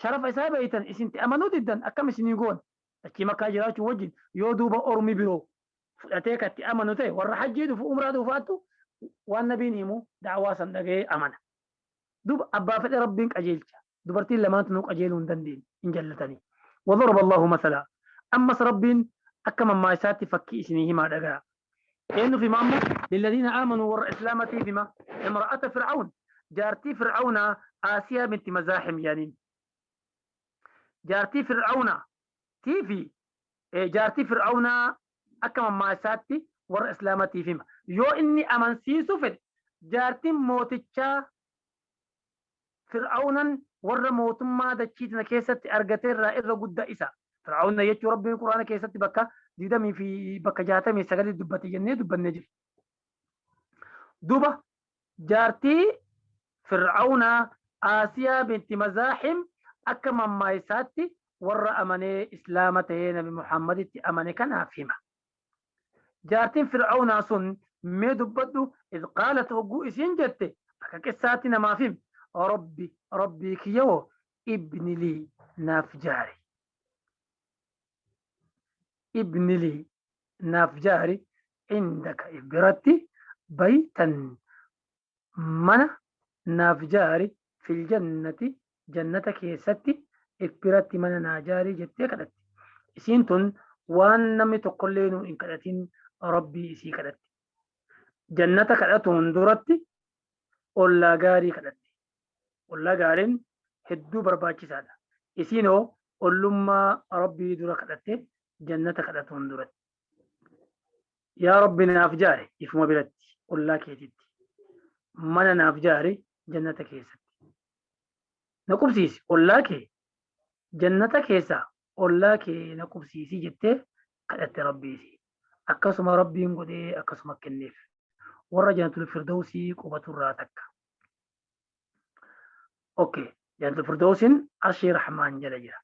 sharafa isaa beeytan, isinti amanuu diddan akkam isinii goona? Dachii Makkaa jiraachuu wajjin yoo duuba ormi biroo fudhatee ka itti amanu ta'e, warra hajjii dhufu, umraa dhufaattu waan nabiin himu da'waa san dhaga'ee amana. Duuba abbaa fedhe Rabbiin qajeelcha. Dubartiin lamaantu nuu qajeeluu hin dandeenye, hin jallatanii. Wadaraba Allahu masalaa. Ammas Rabbiin akka mammaaksaatti fakkii isinii himaa dhaga'a. Eenyuuf hima amma? Lilladiina aamanuu, warra islaamatiif hima. Imra'ata Fir'awn, jaartii Fir'awnaa Aasiyaa binti Mazaaxim jedhaniin. Jaartii Fir'awnaa tiifi jaartii Fir'awnaa akka mammaaksaatti warra islaamatiif hima. Yoo inni amansiisuu fedhe, jaartiin mootichaa Fir'awnan warra mootummaa dachii tana keessatti argateerraa irra guddaa isa. Fir'awna jechuun Rabbiin Quraana keessatti bakka 20 fi bakka 69 dubbate jennee dubbannee jirra. Duba jaartii Fir'awnaa Aasiyaa binti Mazaaxim akka mammaaksaatti warra amanee islaama ta'ee Nabi Muhammaditti amane kanaaf hima. Jaartiin Fir'awnaa sun mee dubbadhu, idh qaalat, hogguu isiin jette, akka qissaatti namaaf himi. Rabbi, Rabbii kiyyawoo, ibni lii, naaf jaari. Ibni lii, naaf jaari, indaka, if biratti, baytan, mana naaf jaari, fil jannati, jannata keessatti if biratti mana naa jaari jettee kadhatte. Isiin tun waan namni tokkollee nuu hin kadhatin Rabbii isii kadhatte. Jannata kadhatuun duratti ollaa gaarii kadhatte. Ollaa gaariin hedduu barbaachisaadha. Isiin hoo ollummaa Rabbii dura kadhatte jannata kadhatuun duratti. Yaa Rabbi, naaf jaari ifuma biratti ollaa keetitti. Mana naaf jaari jannata keessatti. Na qubsiisi ollaa kee, jannata keessa ollaa kee na qubsiisi jettee kadhatte Rabbii isii. Akkasuma Rabbiin godhee akkasuma kenneef. Warra Jannatul Firdawsii qubaturraa takka. Okay. Jannatul Firdawsiin arshii Rahmaan jala jira.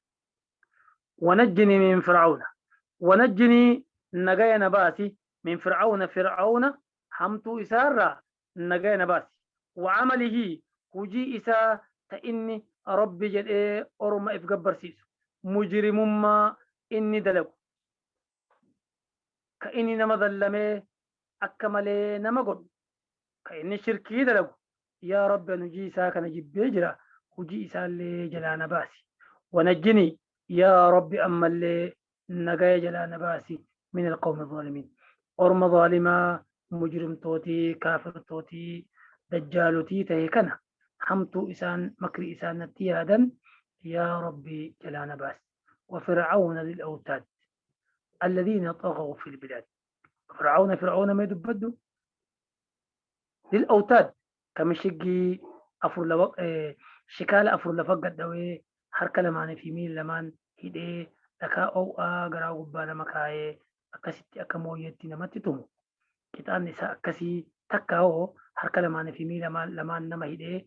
Wanajjini min Fir'aawna. Wanajjini, nagaya na baasi, min Fir'aawna, Fir'aawna hamtuu isaarraa nagaya na baasi. Wa camalihi, hujii isaa ta inni Rabbi jedhee orma if gabbarsiisu. Mujrimummaa inni dalagu. Ka inni nama zallamee akka malee nama godhu. Ka inni shirkii dalagu. Yaa Rabbi, an hujii isaa kana jibbee jira. Hujii isaallee jalaa na baasi. Wanajjini, yaa Rabbi, ammallee nagaya jalaa na baasi, min alqawmi zaalimiin. Orma zaalimaa, mujrimtootii, kaafirtootii, dajjaalotii ta'e kana hamtuu isaan makri isaan natti yaadan yaa Rabbi jalaa na baasi. وفرعون ذي الأوتاد الذين طغوا في البلاد. فرعون، فرعون ما يدبدو، ذي الأوتاد كمشقي afur lafa shikaala afur lafa gadhawee, harka lamaanii fi miila lamaan hidhee, dhakaa oo'aa garaa gubbaa nama kaayee akkasitti akka mooyyeetti namatti tumu. Qixaanni isaa akkasii. Takka hoo harka lamaanii fi miila lamaan nama hidhee,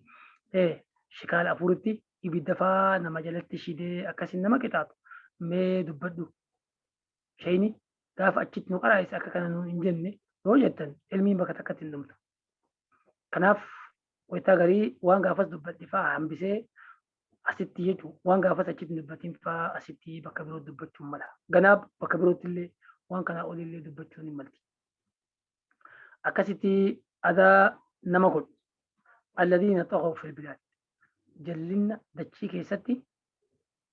shikaala afuritti ibidda faa nama jalatti shidee akkasiin nama qixaaxu mee dubbadhu. Shayni gaafa achitti nu qaraa'ise akka kana nuun hin jenne yoo jettan, ilmiin bakka takkatti hin dhumtu. Kanaaf wayitaa garii waan gaafas dubbadhe faa hambisee asitti jechuun, waan gaafas achitti hin dubbatin faa asitti bakka biroo dubbachuun mala. Ganaa bakka birootti illee waan kanaa olillee dubbachuun hin malti. Akkasitti adaa nama godhu. Alladhiina xaghaw fil bilaad. Jallinna dachii keessatti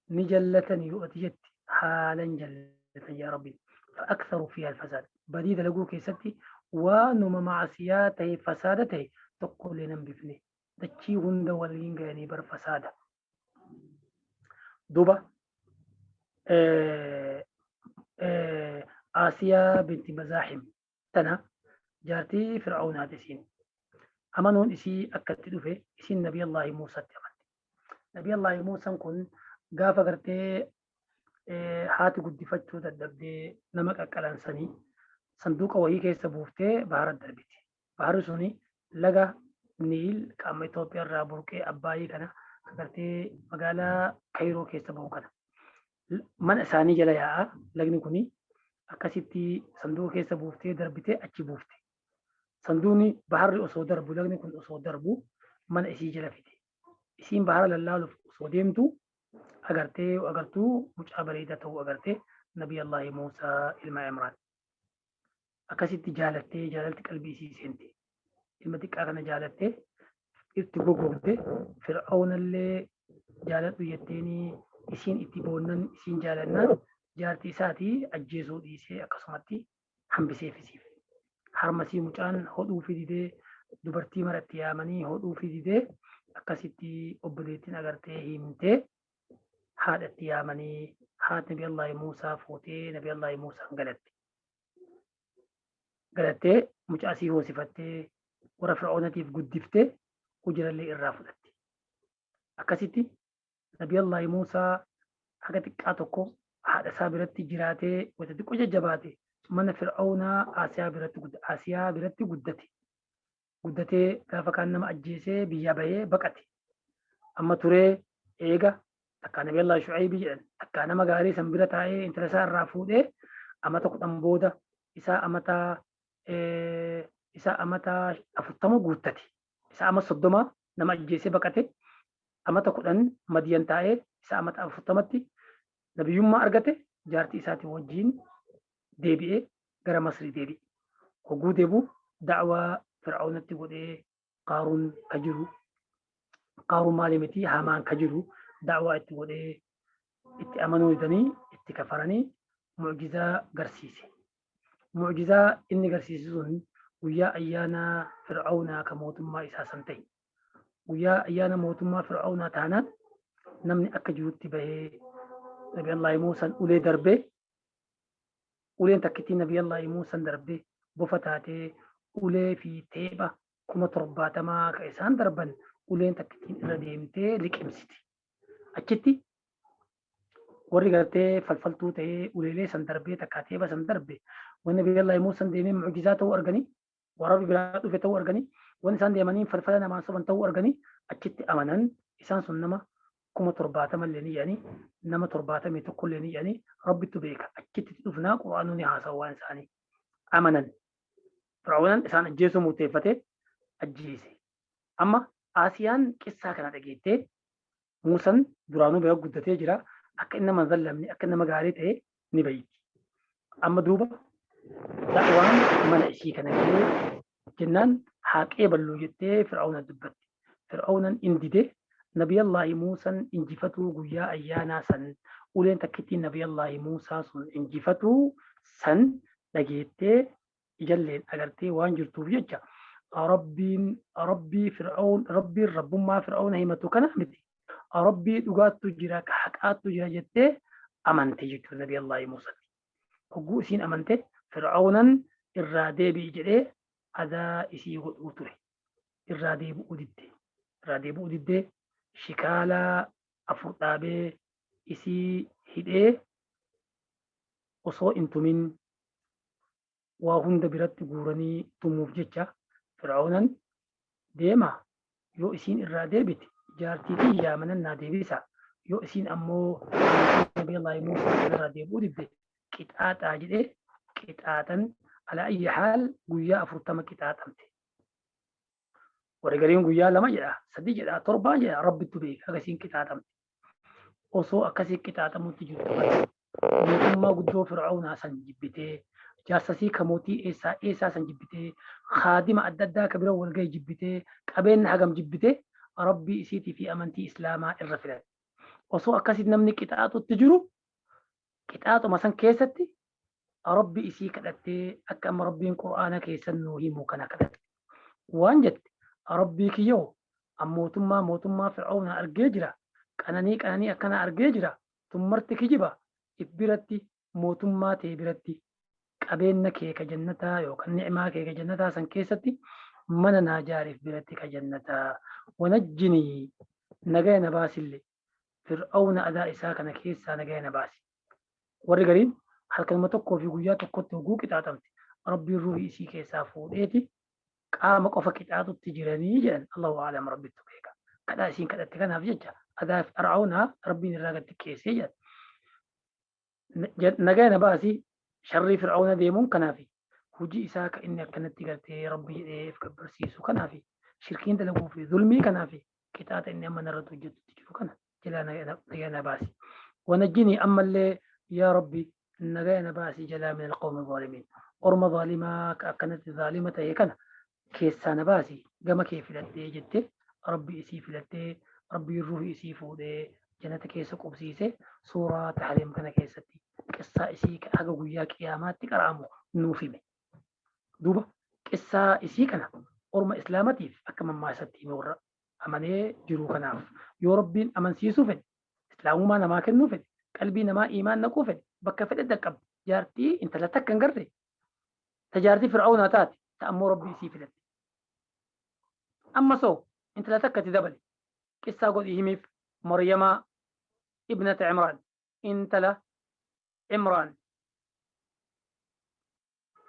ni jallatan yoo ati jette, haalan jallatan yaa Rabbi. Fa'aktharu fiiha al-fasaad. Badii dalaguu keessatti waanuma maasiyaa ta'e, fasaada ta'e tokkollee nan bifne. Dachii hunda waliin gayanii bar fasaada. Duuba Aasiyaa binti Mazaaxim tana Jaartii Fir'awnaati isiin. Amanuun isii akka itti dhufe, isiin Nabiyallaahi Muusatti amante. Nabiyallaahi Muusaan kun gaafa gartee haati guddifachuu dadhabdee nama qaqqalansanii sanduuqa wahii keessa buuftee bahara darbite. Baharri suni laga Niil qaama Itoophiyaa irraa burqee Abbaayii kana gartee magaalaa Kayroo keessa bahu kana. Mana isaanii jala yaa'a lagni kuni, akkasitti sanduuqa keessa buuftee darbitee achi buufte. Sanduuqni baharri osoo darbu, lagni kun osoo darbu, mana isii jala fide. Isiin bahara lallaaluuf osoo deemtu agartee, agartuu mucaa bareedaa ta'uu agartee, Nabiyallaahi Muusaa ilma Imraan. Akkasitti jaalattee, jaalalti qalbii isii seente. Ilma xiqqaa kana jaalattee itti gogogde. Fir'aawnallee jaaladhu jetteenii isiin itti boonnan, isiin jaalannaan jaartii isaatii ajjeesuu dhiisee akkasumatti hambiseefisiif. Harmasii mucaan hodhuu fi didee, dubartii maratti yaamanii hodhuu fi didee, akkasitti obboleettiin agartee himtee haadhatti yaamanii, haati Nabiyallaahi Muusaa fuutee Nabiyallaahi Muusaan galatte. Galattee mucaa isii hoosifattee warra Fir'aawnatiif guddiftee ujirallee irraa fudhatte. Akkasitti Nabiyallaahi Muusaa haga xiqqaa tokko haadha isaa biratti jiraatee, wanta xiqqoo jajjabaate, mana Fir'aawnaa Asiyaa biratti guddate. Guddatee gaafa kaan nama ajjeesee biyyaa bahee baqate. Amma turee eega takkaa Nabiyallaahi Shu'aybii jedhan, takkaa nama gaarii san bira taa'ee intala isaa irraa fuudhee, amata 10 booda isaa amata 40 guuttate. Isaa ama 30 nama ajjeesee baqate, amata 10 Madiyan taa'ee, isaa amata 40tti nabiyyummaa argate, jaartii isaatii wajjiin deebi'ee gara Masrii deebi'e. Hogguu deebi'u da'waa Fir'aawnatti godhee, Qaaruun ka jiru, Qaaruun maali miti, Hamaan ka jiru da'waa itti godhee, itti amanuu didanii itti kafaranii, mu'jizaa garsiise. Mu'jizaa inni garsiise sun guyyaa ayyaana Fir'aawnaa ka mootummaa isaa san ta'e. Guyyaa ayyaana mootummaa Fir'aawnaa taanaan namni akka jirutti bahee Nabi Allaahi Muusaan ulee darbee, uleen takkittiin Nabi Allaahi Muusaan darbee bofa taatee, ulee fi teepha 70,000 ka isaan darban uleen takkittiin irra deemtee liqimsite. Achitti warri gartee falfaltuu ta'ee uleelee san darbee takkaa teepha san darbe, wanni Nabi Allaahi Muusaan deemee mu'jizaa ta'uu arganii, warra biraa dhufe ta'uu arganii, wanni isaan deemanii falfala namaan soban ta'uu arganii, achitti amanan. Isaan sun nama 70,000 illee ni jedhanii, nama 71 illee ni jedhanii, Rabbittu beeka. Achitti dhufnaa, Qur'aanonni haasawu waan isaanii amanan. Fir'aawnan isaan ajjeesuu murteeffate, ajjeese. Amma Asiyaan qissaa kana dhageettee, Muusan duraanuu bira guddatee jira, akka inni nama hin zallamne, akka nama gaarii ta'e ni beeyti. Amma duuba da'waan mana isii kana gahee jennaan, haa qeeballu jettee Fir'aawna dubbatte. Fir'aawnan in dide. Nabiyallaahi Muusan injifatuu guyyaa ayyaanaa san, uleen takkittiin Nabiyallaahi Muusaa sun injifatuu san dhageettee, ijalleen agartee waan jirtuuf jecha, Rabbiin Rabbii Fir'awn, Rabbiin rabbummaa Fir'aawna himatu kana miti, Rabbii dhugaattu jira, ka haqaattu jira jettee amante jechuudha Nabiyallaahi Muusatti. Hogguu isiin amante Fir'aawnan irraa deebi'i jedhee adaa isii godhuu ture. Irraa deebi'uu didde. Irraa deebi'uu diddee shikaala afur dhaabee isii hidhee, osoo hin tumin waa hunda biratti guuranii tumuuf jecha Fir'aawnan deema, yoo isiin irraa deebite jaartii tiyya manan naa deebisa, yoo isiin ammoo amantii Nabiyallaahi Muusaa kanarraa deebi'uu didde qixaaxaa jedhee qixaaxan. Ala ayyi haal guyyaa 40 qixaaxamte. Warri gariin guyyaa 2 jedha, 3 jedha, 7 jedha, Rabbittu beeka haga isiin qixaaxamte. Osoo akkasii qixaaxamutti jirtu mootummaa guddoo Fir'aawnaa san jibbitee, jaarsasii ka mootii eessaa eessaa san jibbitee, kaadima adda addaa ka bira wal gahe jibbitee, qabeenya hagam jibbitee, Rabbii isiitii fi amantii Islaamaa irra filatte. Osoo akkasitti namni qixaaxutti jiru, qixaaxuma san keessatti Rabbi isii kadhattee, akka amma Rabbiin Qur'aana keessan nuu himu kana kadhatte. Waan jette, Rabbii kiyyoo, an mootummaa Fir'aawnaa argee jira, qananii qananii akkanaa argee jira, tun marti kijiba, if biratti mootummaa tee biratti Qabeenya kee ka jannataa yookaan ni'maa kee ka jannataa san keessatti mana naa jaariif biratti ka jannataa. Wanajjinii nagaya na baasillee Fir'aawna adaa isaa kana keessaa nagaya na baasi. Warri gariin halkanuma tokkoo fi guyyaa tokkotti hoguu qixaaxamte Rabbiin ruuhii isii keessaa fuudheeti qaama qofa qixaaxutti jiranii jedhan. Allahu a'lam, Rabbittu beeka. Kadhaa isiin kadhatte kanaaf jecha adaa Fir'aawnaa Rabbiin irraa gad xiqqeessee jedhan. Nagaya na baasi sharrii Fir'aawna deemuun kanaafi hojii isaa ka inni akkanatti gartee Rabbi jedhee of gabbarsiisu kanaafi shirkiin dalaguu fi zulmii kanaafi qixaaxa inni amma narratti hojjetutti jiru kana jalaa nagaya na baasi. Wanajjinii ammallee yaa Rabbi nagaya na baasi jalaa min alqawmi zaalimiin. Orma zaalimaa ka akkanatti zaalima ta'e kana keessaa na baasi gama kee filadhee jette. Rabbi isii filattee Rabbiin ruuhi isii fuudhee jannata keessa qubsiise. Suuraa Tahriim kana keessatti qissaa isii ka haga guyyaa qiyaamaatti qara'amu nuuf hime. Duuba qissaa isii kana orma islaamatiif akka mammaasatti hime. Warra amanee jiru kanaaf yoo Rabbiin amansiisuu fedhe, islaamummaa namaa kennuu fedhe, qalbii namaa iimaan naquu fedhe, bakka fedhe dhaqqabde. Jaartii intala takka hin garre ta jaartii Fir'aawnaa taate ta ammoo Rabbi isii filatte. Amma soo intala takka itti dabale qissaa godhii himiif, Maryamaa ibnata Imraan, intala Imraan.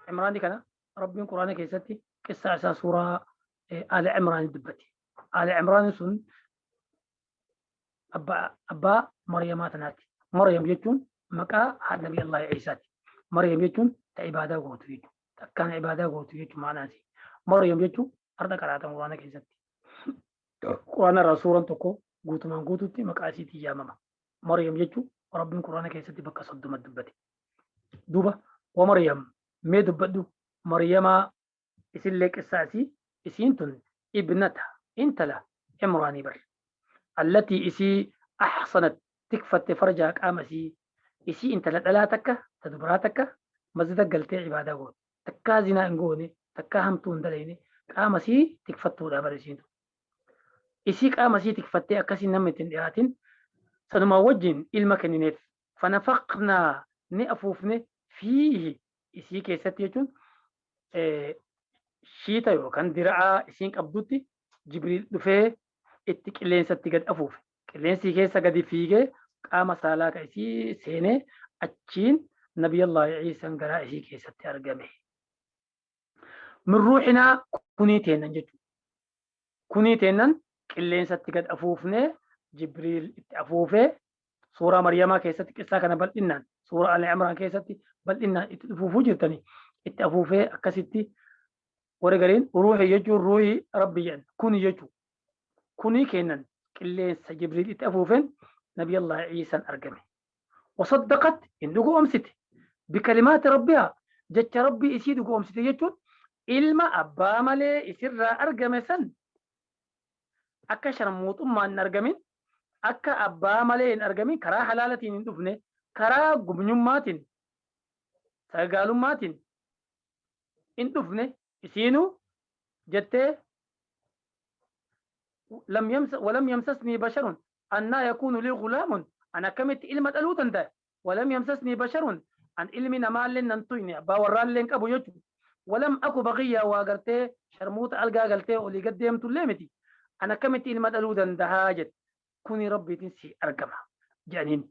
Imraani kana Rabbiin Quraana keessatti qissaa isaa suuraa Aala Imraani dubbate. Aala Imraan sun abbaa Maryamaa tanaati. Maryam jechuun maqaa haadha Nabi Allah Iisaati. Maryam jechuun ta ibaadaa gootu jechuudha. Takkaan ibaadaa gootu jechuudha maanaan isii. Maryam jechuun har'a qaraatan Quraana keessatti. Quraana irraa suuraan tokko guutumaan guututti maqaa isiitiin yaamama. Maryam jechuun Rabbiin Quraana keessatti bakka 30 dubbate. Duuba wa Maryam mee dubbadhu Maryamaa isillee qissaa isii. Isiin tun ibnata intala Imraanii bar. Allatii isii ahsanat tikfatte farjaa qaama isii. Isii intala dhalaa takka ta dubaraa takka masjida galtee ibaadaa goote. Takkaa zinaa hin goone, takkaa hamtuu hin dalayne, qaama isii tikfattuudha bar isiin tun. Isii qaama isii tikfattee akkasii namni ittiin dhiyaatin sanumaa wajjin ilma kennineef. Fanafaqnaa ni afuufne fiihi isii keessatti jechuun shiita yookaan dira'aa isiin qabdutti Jibriil dhufee itti qilleensatti gad afuufe. Qilleensi keessa gadi fiigee qaama saalaa ka isii seenee achiin Nabiyallaahi Iisaan garaa isii keessatti argame. Min ruuxinaa kunii teennan jechuudha. Kunii teennan qilleensatti gad afuufnee Jibriil itti afuufee. Suuraa Maryamaa keessatti qissaa kana bal'innaan, suuraa Ali Imraan keessatti bal'innaan itti dhufuufuu jirtanii. Itti afuufee akkasitti warri gariin ruuxii jechuun ruuhii Rabbi jedhan kuni jechuu kunii kennan qilleensa Jibriil itti afuufeen Nabiyallah Iisaan argame. Wasaddaqat hin dhugoomsite bikalimaati Rabbihaa jecha Rabbii isii dhugoomsite jechuun ilma abbaa malee isirraa argame san akka sharmuuxummaan hin argamin, akka abbaa malee hin argamin, karaa halaalatiin hin dhufne, karaa gubnyummaatiin sagaalummaatiin hin dhufne isiinuu jettee lam yamsa walam yamsasnii basharun annaa yakuunu lii gulaamun an akkamitti ilma dhaluu danda'a walam yamsasnii basharun an ilmi namaallee nan tuyne abbaa warraallee hin qabu jechuudha. Walam aku bagiyyaa waa gartee sharmuuxa algaa galtee olii gad deemtullee miti an akkamitti ilma dhaluu dandahaa jette. Kuni Rabbiitiin si argama jedhaniin.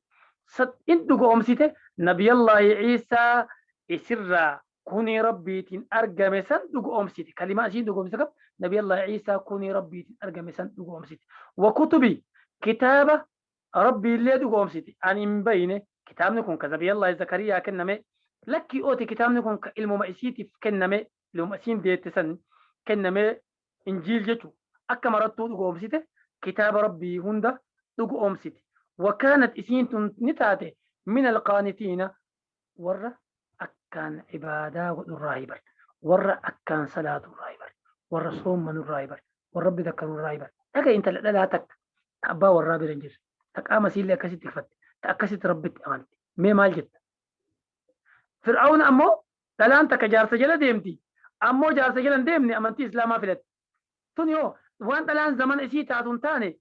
In dhugoomsite Nabiyallaahi Iisaa isirraa kuni Rabbiitiin argame san dhugoomsite. Kalimaa isiin dhugoomsite kam? Nabiyallaahi Iisaa kuni Rabbiitiin argame san dhugoomsite. Wa kutubi kitaaba Rabbiillee dhugoomsite. Ani hin bayne kitaabni kun ka Nabiyallaahi Zakariyaa kenname lakkii ooti kitaabni kun ka ilmuma isiitiif kenname, ilmuma isiin deette san kenname, Injiil jechu akka marattuu dhugoomsite. Kitaaba Rabbii hunda dhugoomsite. Wakaanat isiin tun ni taate min alqaanitiina warra akkaan ibaadaa godhurraahi bar, warra akkaan salaaturraahi bar, warra soommanurraahi bar, warra Rabbi zakkarurraahi bar. Dhaga intala dhalaa takka ta abbaa warraa bira hin jirre ta qaama isiillee akkasitti tikfatte ta akkasitti Rabbitti amante mee maal jetta? Fir'aawna ammoo dhalaan takka jaarsa jala deemti ammoo jaarsa jala hin deemne amantii islaamaa filatte. Tun yoo waan dhalaan zamana isii taatu hin taane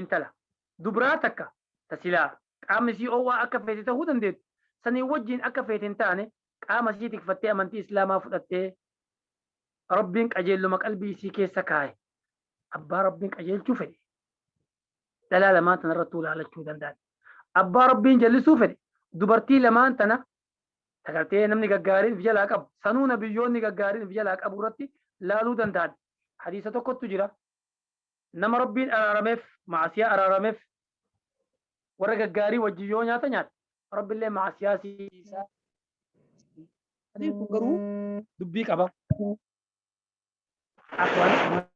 intala dubraa takka ta silaa qaamni isii oowwaa akka feete tahuu dandeettu sanii wajjiin akka feete hin taane. Qaama isii tikfattee amantii Islaamaa fudhattee Rabbiin qajeelluma qalbii isii keessa kaaye. Abbaa Rabbiin qajeelchuu fedhe dhalaa lamaan tana irrattuu laalachuu danda'an. Abbaa Rabbiin jallisuu fedhe dubartii lamaan tana tagartee namni gaggaariin of jalaa qabu sanuu nabiyyoonni gaggaariin of jalaa qabu irratti laaluu danda'an. Hadiisa tokkottu jira. Nama Rabbiin araarameef, maasiyaa araarameef, warra gaggaarii wajjin yoo nyaata nyaate Rabbillee maasiyaa isaa. Hadiisni kun garuu dubbii qaba. Afwan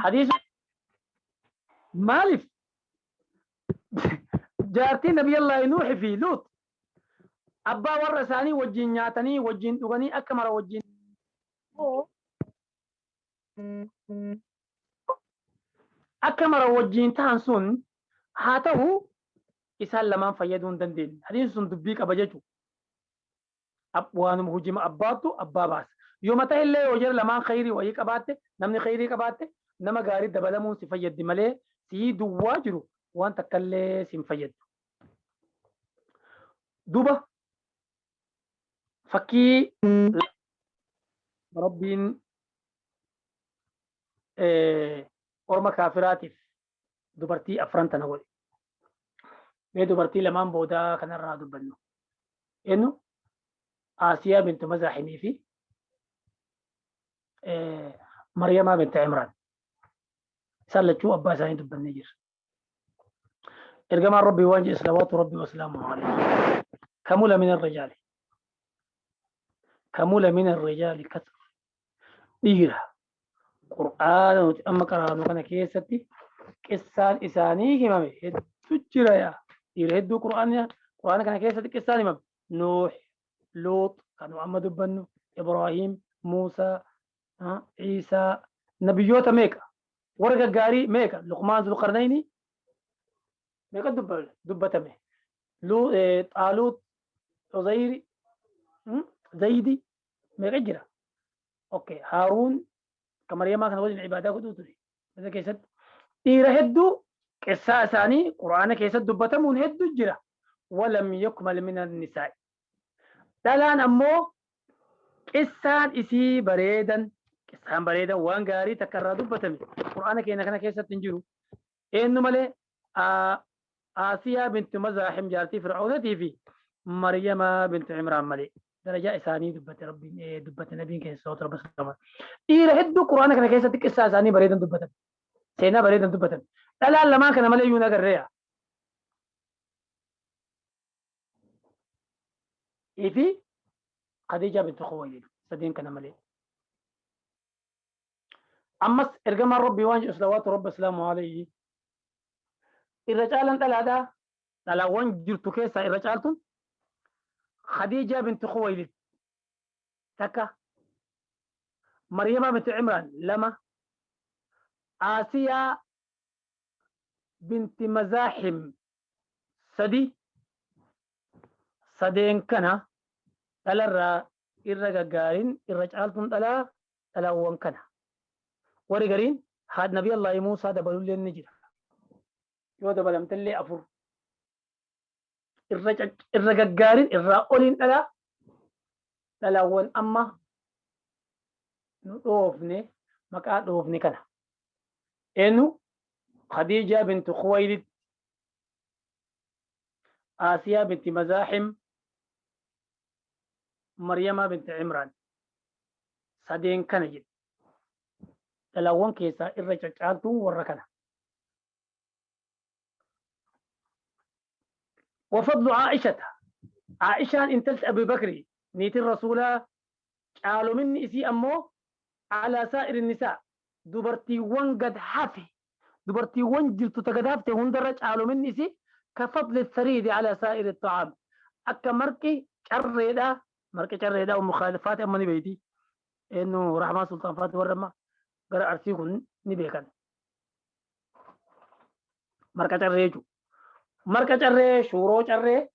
hadiisa maaliif jaartii Nabiyallaahi Nuuhi fi Luut abbaa warra isaanii wajjin nyaatanii wajjin dhuganii akka mara wajjin akka mara wajjin ta'an sun haa ta'u isaan lamaan fayyaduu hin dandeenye. Hadiisni sun dubbii qaba jechuudha. Waanuma hujima abbaattu abbaa baasa. Yoo mata illee yoo jara lamaan khayrii wayii qabaatte, namni khayrii qabaatte nama gaarii dabalamuun si fayyaddi malee sii duwwaa jiru waan takka illee si hin fayyaddu. Duuba fakkii Rabbiin orma kaafiraatiif dubartii afran tana godhe. Mee dubartii lamaan boodaa kanarraa dubbannu. Eenyu? Aasiyaa bintu Mazaahimii fi Maryamaa bintu Imraan. Isaan lachuu abbaa isaanii dubbannee jirra. Ergamaan Rabbii waan jedhe salawaatu Rabbii wasalaamu alayhi. Kamula min arrijaali. Kamula min arrijaali kasr. Dhiira Qur'aana nuti amma qaraanu kana keessatti qissaan isaanii himame hedduu jira yaa. Dhiira hedduu Qur'aana kana keessatti qissaan himame. Nuuh, Luux, kan nu amma dubbannu, Ibraahiim, Muusaa, Iisaa, nabiyyoota meeqa? Warra gaggaarii meeqa? Luqmaan Zulqarnayni meeqa dubbatame? Xaaluut, Uzayri, Zaydi meeqa jira? Okay, Haaruun ka Maryamaa kana waliin ibaadaa godhuu ture. Isa keessatti dhiira hedduu qissaa isaanii Qur'aana keessatti dubbatamuun hedduu jira. Walam yukmal min an-nisaa'i. Dhalaan ammoo qissaan isii bareedan, qissaan bareedan waan gaarii takka irraa dubbatame Qur'aana keenya kana keessatti hin jiru. Eenyu malee? Aasiyaa bintu Mazaahim jaartii Fir'aunatii fi Maryama bintu Imraan malee. Darajaa isaanii dubbate Rabbiin, dubbate nabiin keenya sallallahu alaihi wasallam. Dhiira hedduu Qur'aana kana keessatti qissaa isaanii bareedan dubbatan. Seenaa bareedan dubbatan. Dhalaan lamaan kana malee iyyuu hin agarreeya. Fi Khadiijaa bintu Khuwaylid sadeen kana malee. Ammas ergamaan Rabbii waan jedhu salawaatu Rabbi salaamu alayhi. Irra caalan dhalaadhaa, dhalaawwan jirtu keessaa irra caaltuun Khadiijaa bintu Khuwaylid takka, Maryamaa bintu Imraan lama, Aasiyaa binti Mazaahim sadi. Sadeen kana dhalarraa irra gaggaarin, irra caaltuun dhalaa dhalaawwan kana. Warri gariin haadha Nabii Allaahi Muusaa dabalulleen ni jira. Yoo dabalamtellee afur. Irra gaggaarin, irraa oliin dhalaa dhalaawwan amma nu dhoofne, maqaa dhoofne kana. Eenyu? Khadiijaa bintu Khuwaylid, Aasiyaa binti Mazaahim, Maryamaa binti Imraan. Sadeen kana jedhe. Dhalaawwan keessaa irra caccaaltuun warra kana. وفضل عائشة، عائشة انتلت أبي بكر نيت الرسول قالوا مني إسي أمو على سائر النساء دبرتي وان قد حافي دبرتي وان جلت تقد هندرج قالوا مني إسي كفضل الثريد على سائر الطعام. أكا مركي شريدا، مركي شريدا ومخالفات أما نبيتي إنه رحمة سلطان فاتي ورما قرأ أرسيكم نبيكن marka carree jechuudha. Marka carree, shuuroo carree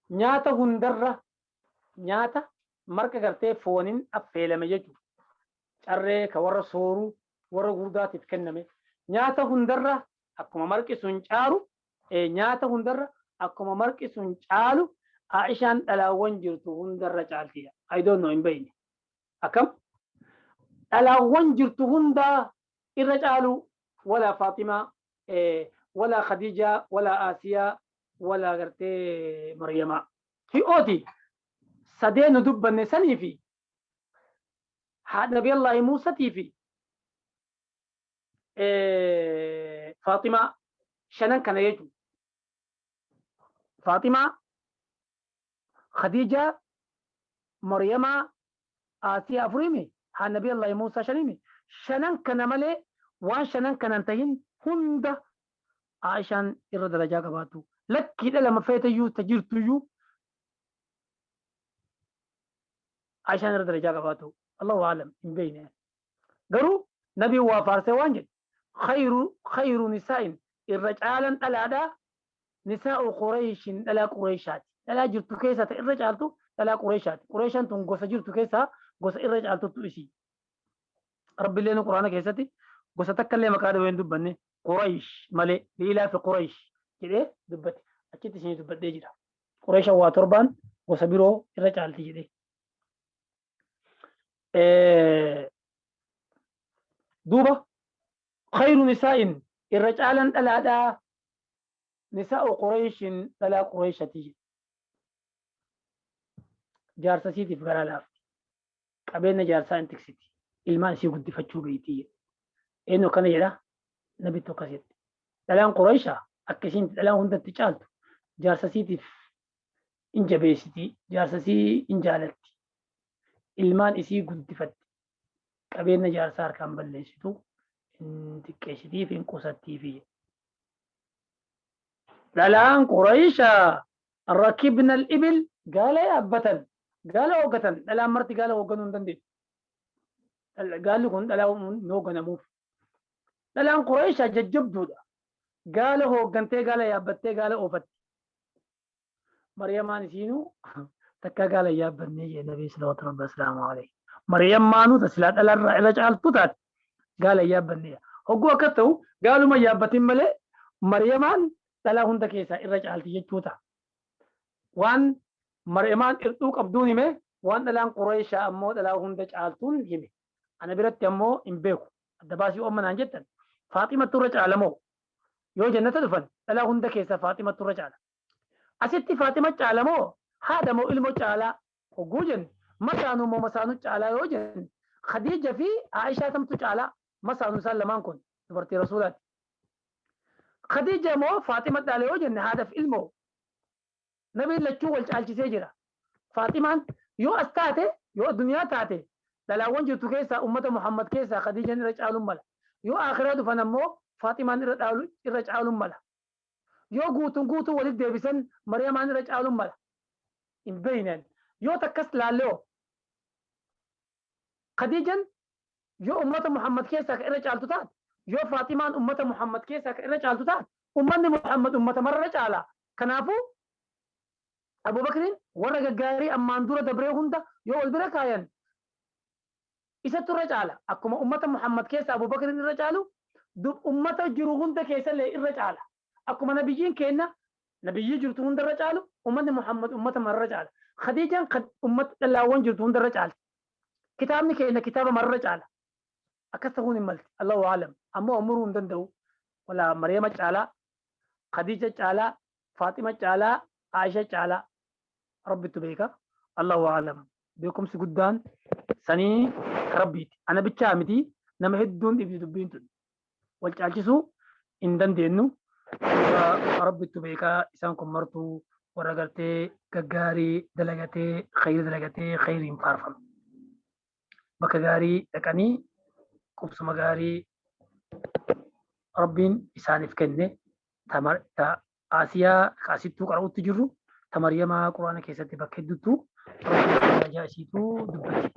nyaata hundarra nyaata marka gartee fooniin affeelame jechuudha. Carree ka warra sooruu warra gurdaatiif kenname. Nyaata hundarra akkuma marqi sun caalu, nyaata hundarra akkuma marqi sun caalu Aishaan dhalaawwan jirtu hundarra caaltiya. I don't know, hin beeyne. Akkam? Dhalaawwan jirtu hundaa irra caalu wala Faaximaa, wala Khadiijaa, wala Aasiyaa, wala gartee Maryamaa. Hi'ooti sadee nu dubbanne sanii fi haadha Nabiyallaahi Muusatii fi Faaximaa shanan kana jechuudha. Faaximaa, Khadiijaa, Maryamaa, Aasiyaa afuriimi, haadha Nabiyallaahi Muusaa shaniimi. Shanan kana malee waan shanan kana hin tahin hunda Aishaan irra darajaa qabaattu. Lakkii dhala feeteyyuu ta jirtuyyuu Aishaan irra darajaa qabaattu. Allahu aalam, hin beekne. Garuu nabiin waa faarsee waan jedhe, khayru khayru nisaa'in, irra caalan dhalaadhaa, nisaa'u Qureeshin, dhalaa Qureeshaati. Dhalaa jirtu keessaa ta irra caaltu dhalaa Qureeshaati. Qureeshaan tun gosa jirtu keessaa gosa irra caaltuttu isii. Rabbiillee nu Quraana keessatti gosa takka illee maqaa dhawee hin dubbanne, Qureesh malee, liilaa fi Qureesh jedhee dubbate. Achitti isinii dubbadhee jira. Qureeshaan waa torbaan gosa biroo irra caalti jedhee. Duuba khayru nisaa'in, irra caalan dhalaadhaa, nisaa'u Qureeshin, dhalaa Qureeshati jedhe. Jaarsa isiitiif garaa laafti. Qabeenya jaarsaa hin tiksiti. Ilmaan isii guddifachuu beeyti jedhe. Eenyu akkana jedha? Nabitti akkas jedhe. Dhalaan Qureeshaa akka isiin dhalaan hundatti caaltu jaarsa isiitiif in jabeessiti, jaarsa isii in jaalatti, ilmaan isii guddifatti, qabeenya jaarsaa harkaan balleessitu, hin xiqqeessitiif, hin qusattiifi. Dhalaan Qureeshaa rakibna al-ibil, gaala yaabbatan, gaala hooggatan. Dhalaan marti gaala hoogganuu hin dandeessu. Gaalli kun dhalaa hin hoogganamuuf. Dhalaan Qureeshaa jajjabduudha. Gaala hooggantee, gaala yaabbattee, gaala oofatti. Mariyamaan isiinuu takkaa gaala hin yaabbannee jee Nabii salawaatu rabbi wasalaamu alayhi. Mariyammaanuu ta silaa dhalarraa irra caaltu taate gaala hin yaabbannee. Hogguu akkas ta'u gaaluma hin yaabbatin malee Mariyamaan dhalaa hunda keessaa irra caalti jechuu ta'a. Waan Mariyamaan irdhuu qabduun hime, waan dhalaan Qureeshaa ammoo dhalaa hunda caaltuun hime. Ana biratti ammoo hin beeku. Adda baasii oomma naan jettan, Faaximattu irra caala moo? Yoo jannata dhufan dhalaa hunda keessaa Faaximattu irra caala. Asitti Faaxima caala moo, haadha moo ilmo caalaa hogguu jenne, masaanuu moo masaanuu caalaa yoo jenne, Khadiija fi Aishaa tamtu caalaa? Masaanuu isaan lamaan kun dubartii Rasuulaati. Khadiija moo Faaxima caala yoo jenne, haadhaaf ilmoo, Nabiin lachuu wal caalchisee jira. Faaximaan yoo as taate, yoo addunyaa taate, dhalaawwan jirtu keessaa, ummata Muhammad keessaa Khadiijaan irra caaluun mala. Yoo aakhiraa dhufan ammoo Faaximaan irra dhaalu irra caaluun mala. Yoo guutuun guutuu walitti deebisan Mariyamaan irra caaluun mala. Hin beeyne. Yoo takkas laalle hoo? Khadiijan yoo ummata Muhammad keessaa ka irra caaltu taate, yoo Faaximaan ummata Muhammad keessaa ka irra caaltu taate, ummanni Muhammad ummata mararra caala. Kanaafuu Abubakriin warra gaggaarii ammaan dura dabree hunda yoo wal bira kaayan isattu irra caala. Akkuma ummata Muhammad keessa Abubakriin irra caalu, ummata jiru hunda keessallee irra caala. Akkuma nabiyyiin keenna nabiyyii jirtu hunda irra caalu, ummanni Muhammad ummata mararra caala. Khadiijaan ummata dhalaawwan jirtu hunda irra caalti. Kitaabni keenya kitaaba mararra caala. Akkas ta'uun hin malti. Allahu aalam. Ammoo muruu hin danda'u. Wala Maryama caalaa, Khadiija caalaa, Faaxima caalaa, Aisha caalaa. Rabbittu beeka. Allahu aalam. Beekumsi guddaan sanii ka Rabbiiti. Ana bichaa miti, nama hedduun dhibdi dubbiin tun. Wal caalchisuu hin dandeenyu. Rabbittu beekaa. Isaan kun martuu warra gartee gaggaarii dalagatee, khayrii dalagatee khayriin faarfame. Bakka gaarii dhaqanii qubsuma gaarii Rabbiin isaaniif kenne, ta Aasiyaa kaasittuu qara'utti jirru, ta Maryamaa Quraana keessatti bakka hedduuttuu Rabbiin darajaa isiituu dubbate.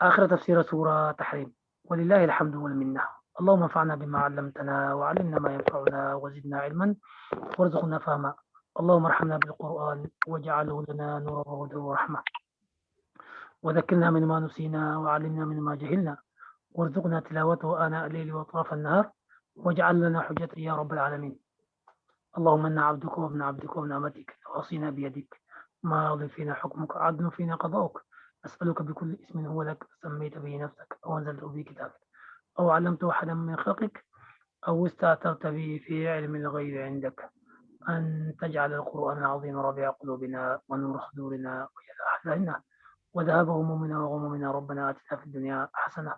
آخر تفسير سورة تحريم، ولله الحمد والمنة. اللهم انفعنا بما علمتنا وعلمنا ما ينفعنا وزدنا علما وارزقنا فهما. اللهم ارحمنا بالقرآن واجعله لنا نورا وهدى ورحمة، وذكرنا من ما نسينا وعلمنا من ما جهلنا، وارزقنا تلاوته آناء الليل وأطراف النهار، واجعل لنا حجة يا رب العالمين. اللهم إنا عبدك وابن عبدك وابن أمتك، نواصينا بيدك، ماض فينا حكمك، عدل فينا قضاؤك. أسألك بكل اسم هو لك سميت به نفسك، أو أنزلته في كتابك، أو علمته أحدا من خلقك، أو استأثرت به في علم الغيب عندك، أن تجعل القرآن العظيم ربيع قلوبنا ونور صدورنا وجلاء أحزاننا وذهاب همومنا وغمومنا. ربنا آتنا في الدنيا حسنة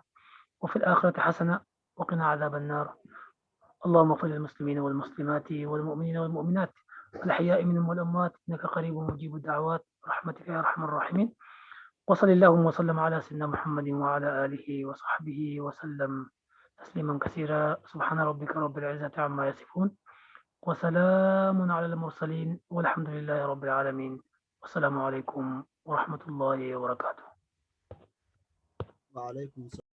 وفي الآخرة حسنة وقنا عذاب النار. اللهم اغفر للمسلمين والمسلمات والمؤمنين والمؤمنات الأحياء منهم والأموات، إنك قريب مجيب الدعوات برحمتك يا أرحم الراحمين. وصل اللهم وسلم على سيدنا محمد وعلى آله وصحبه وسلم تسليما كثيرا. سبحان ربك رب العزة عما يصفون، وسلام على المرسلين، والحمد لله رب العالمين. والسلام عليكم ورحمة الله وبركاته. وعليكم السلام.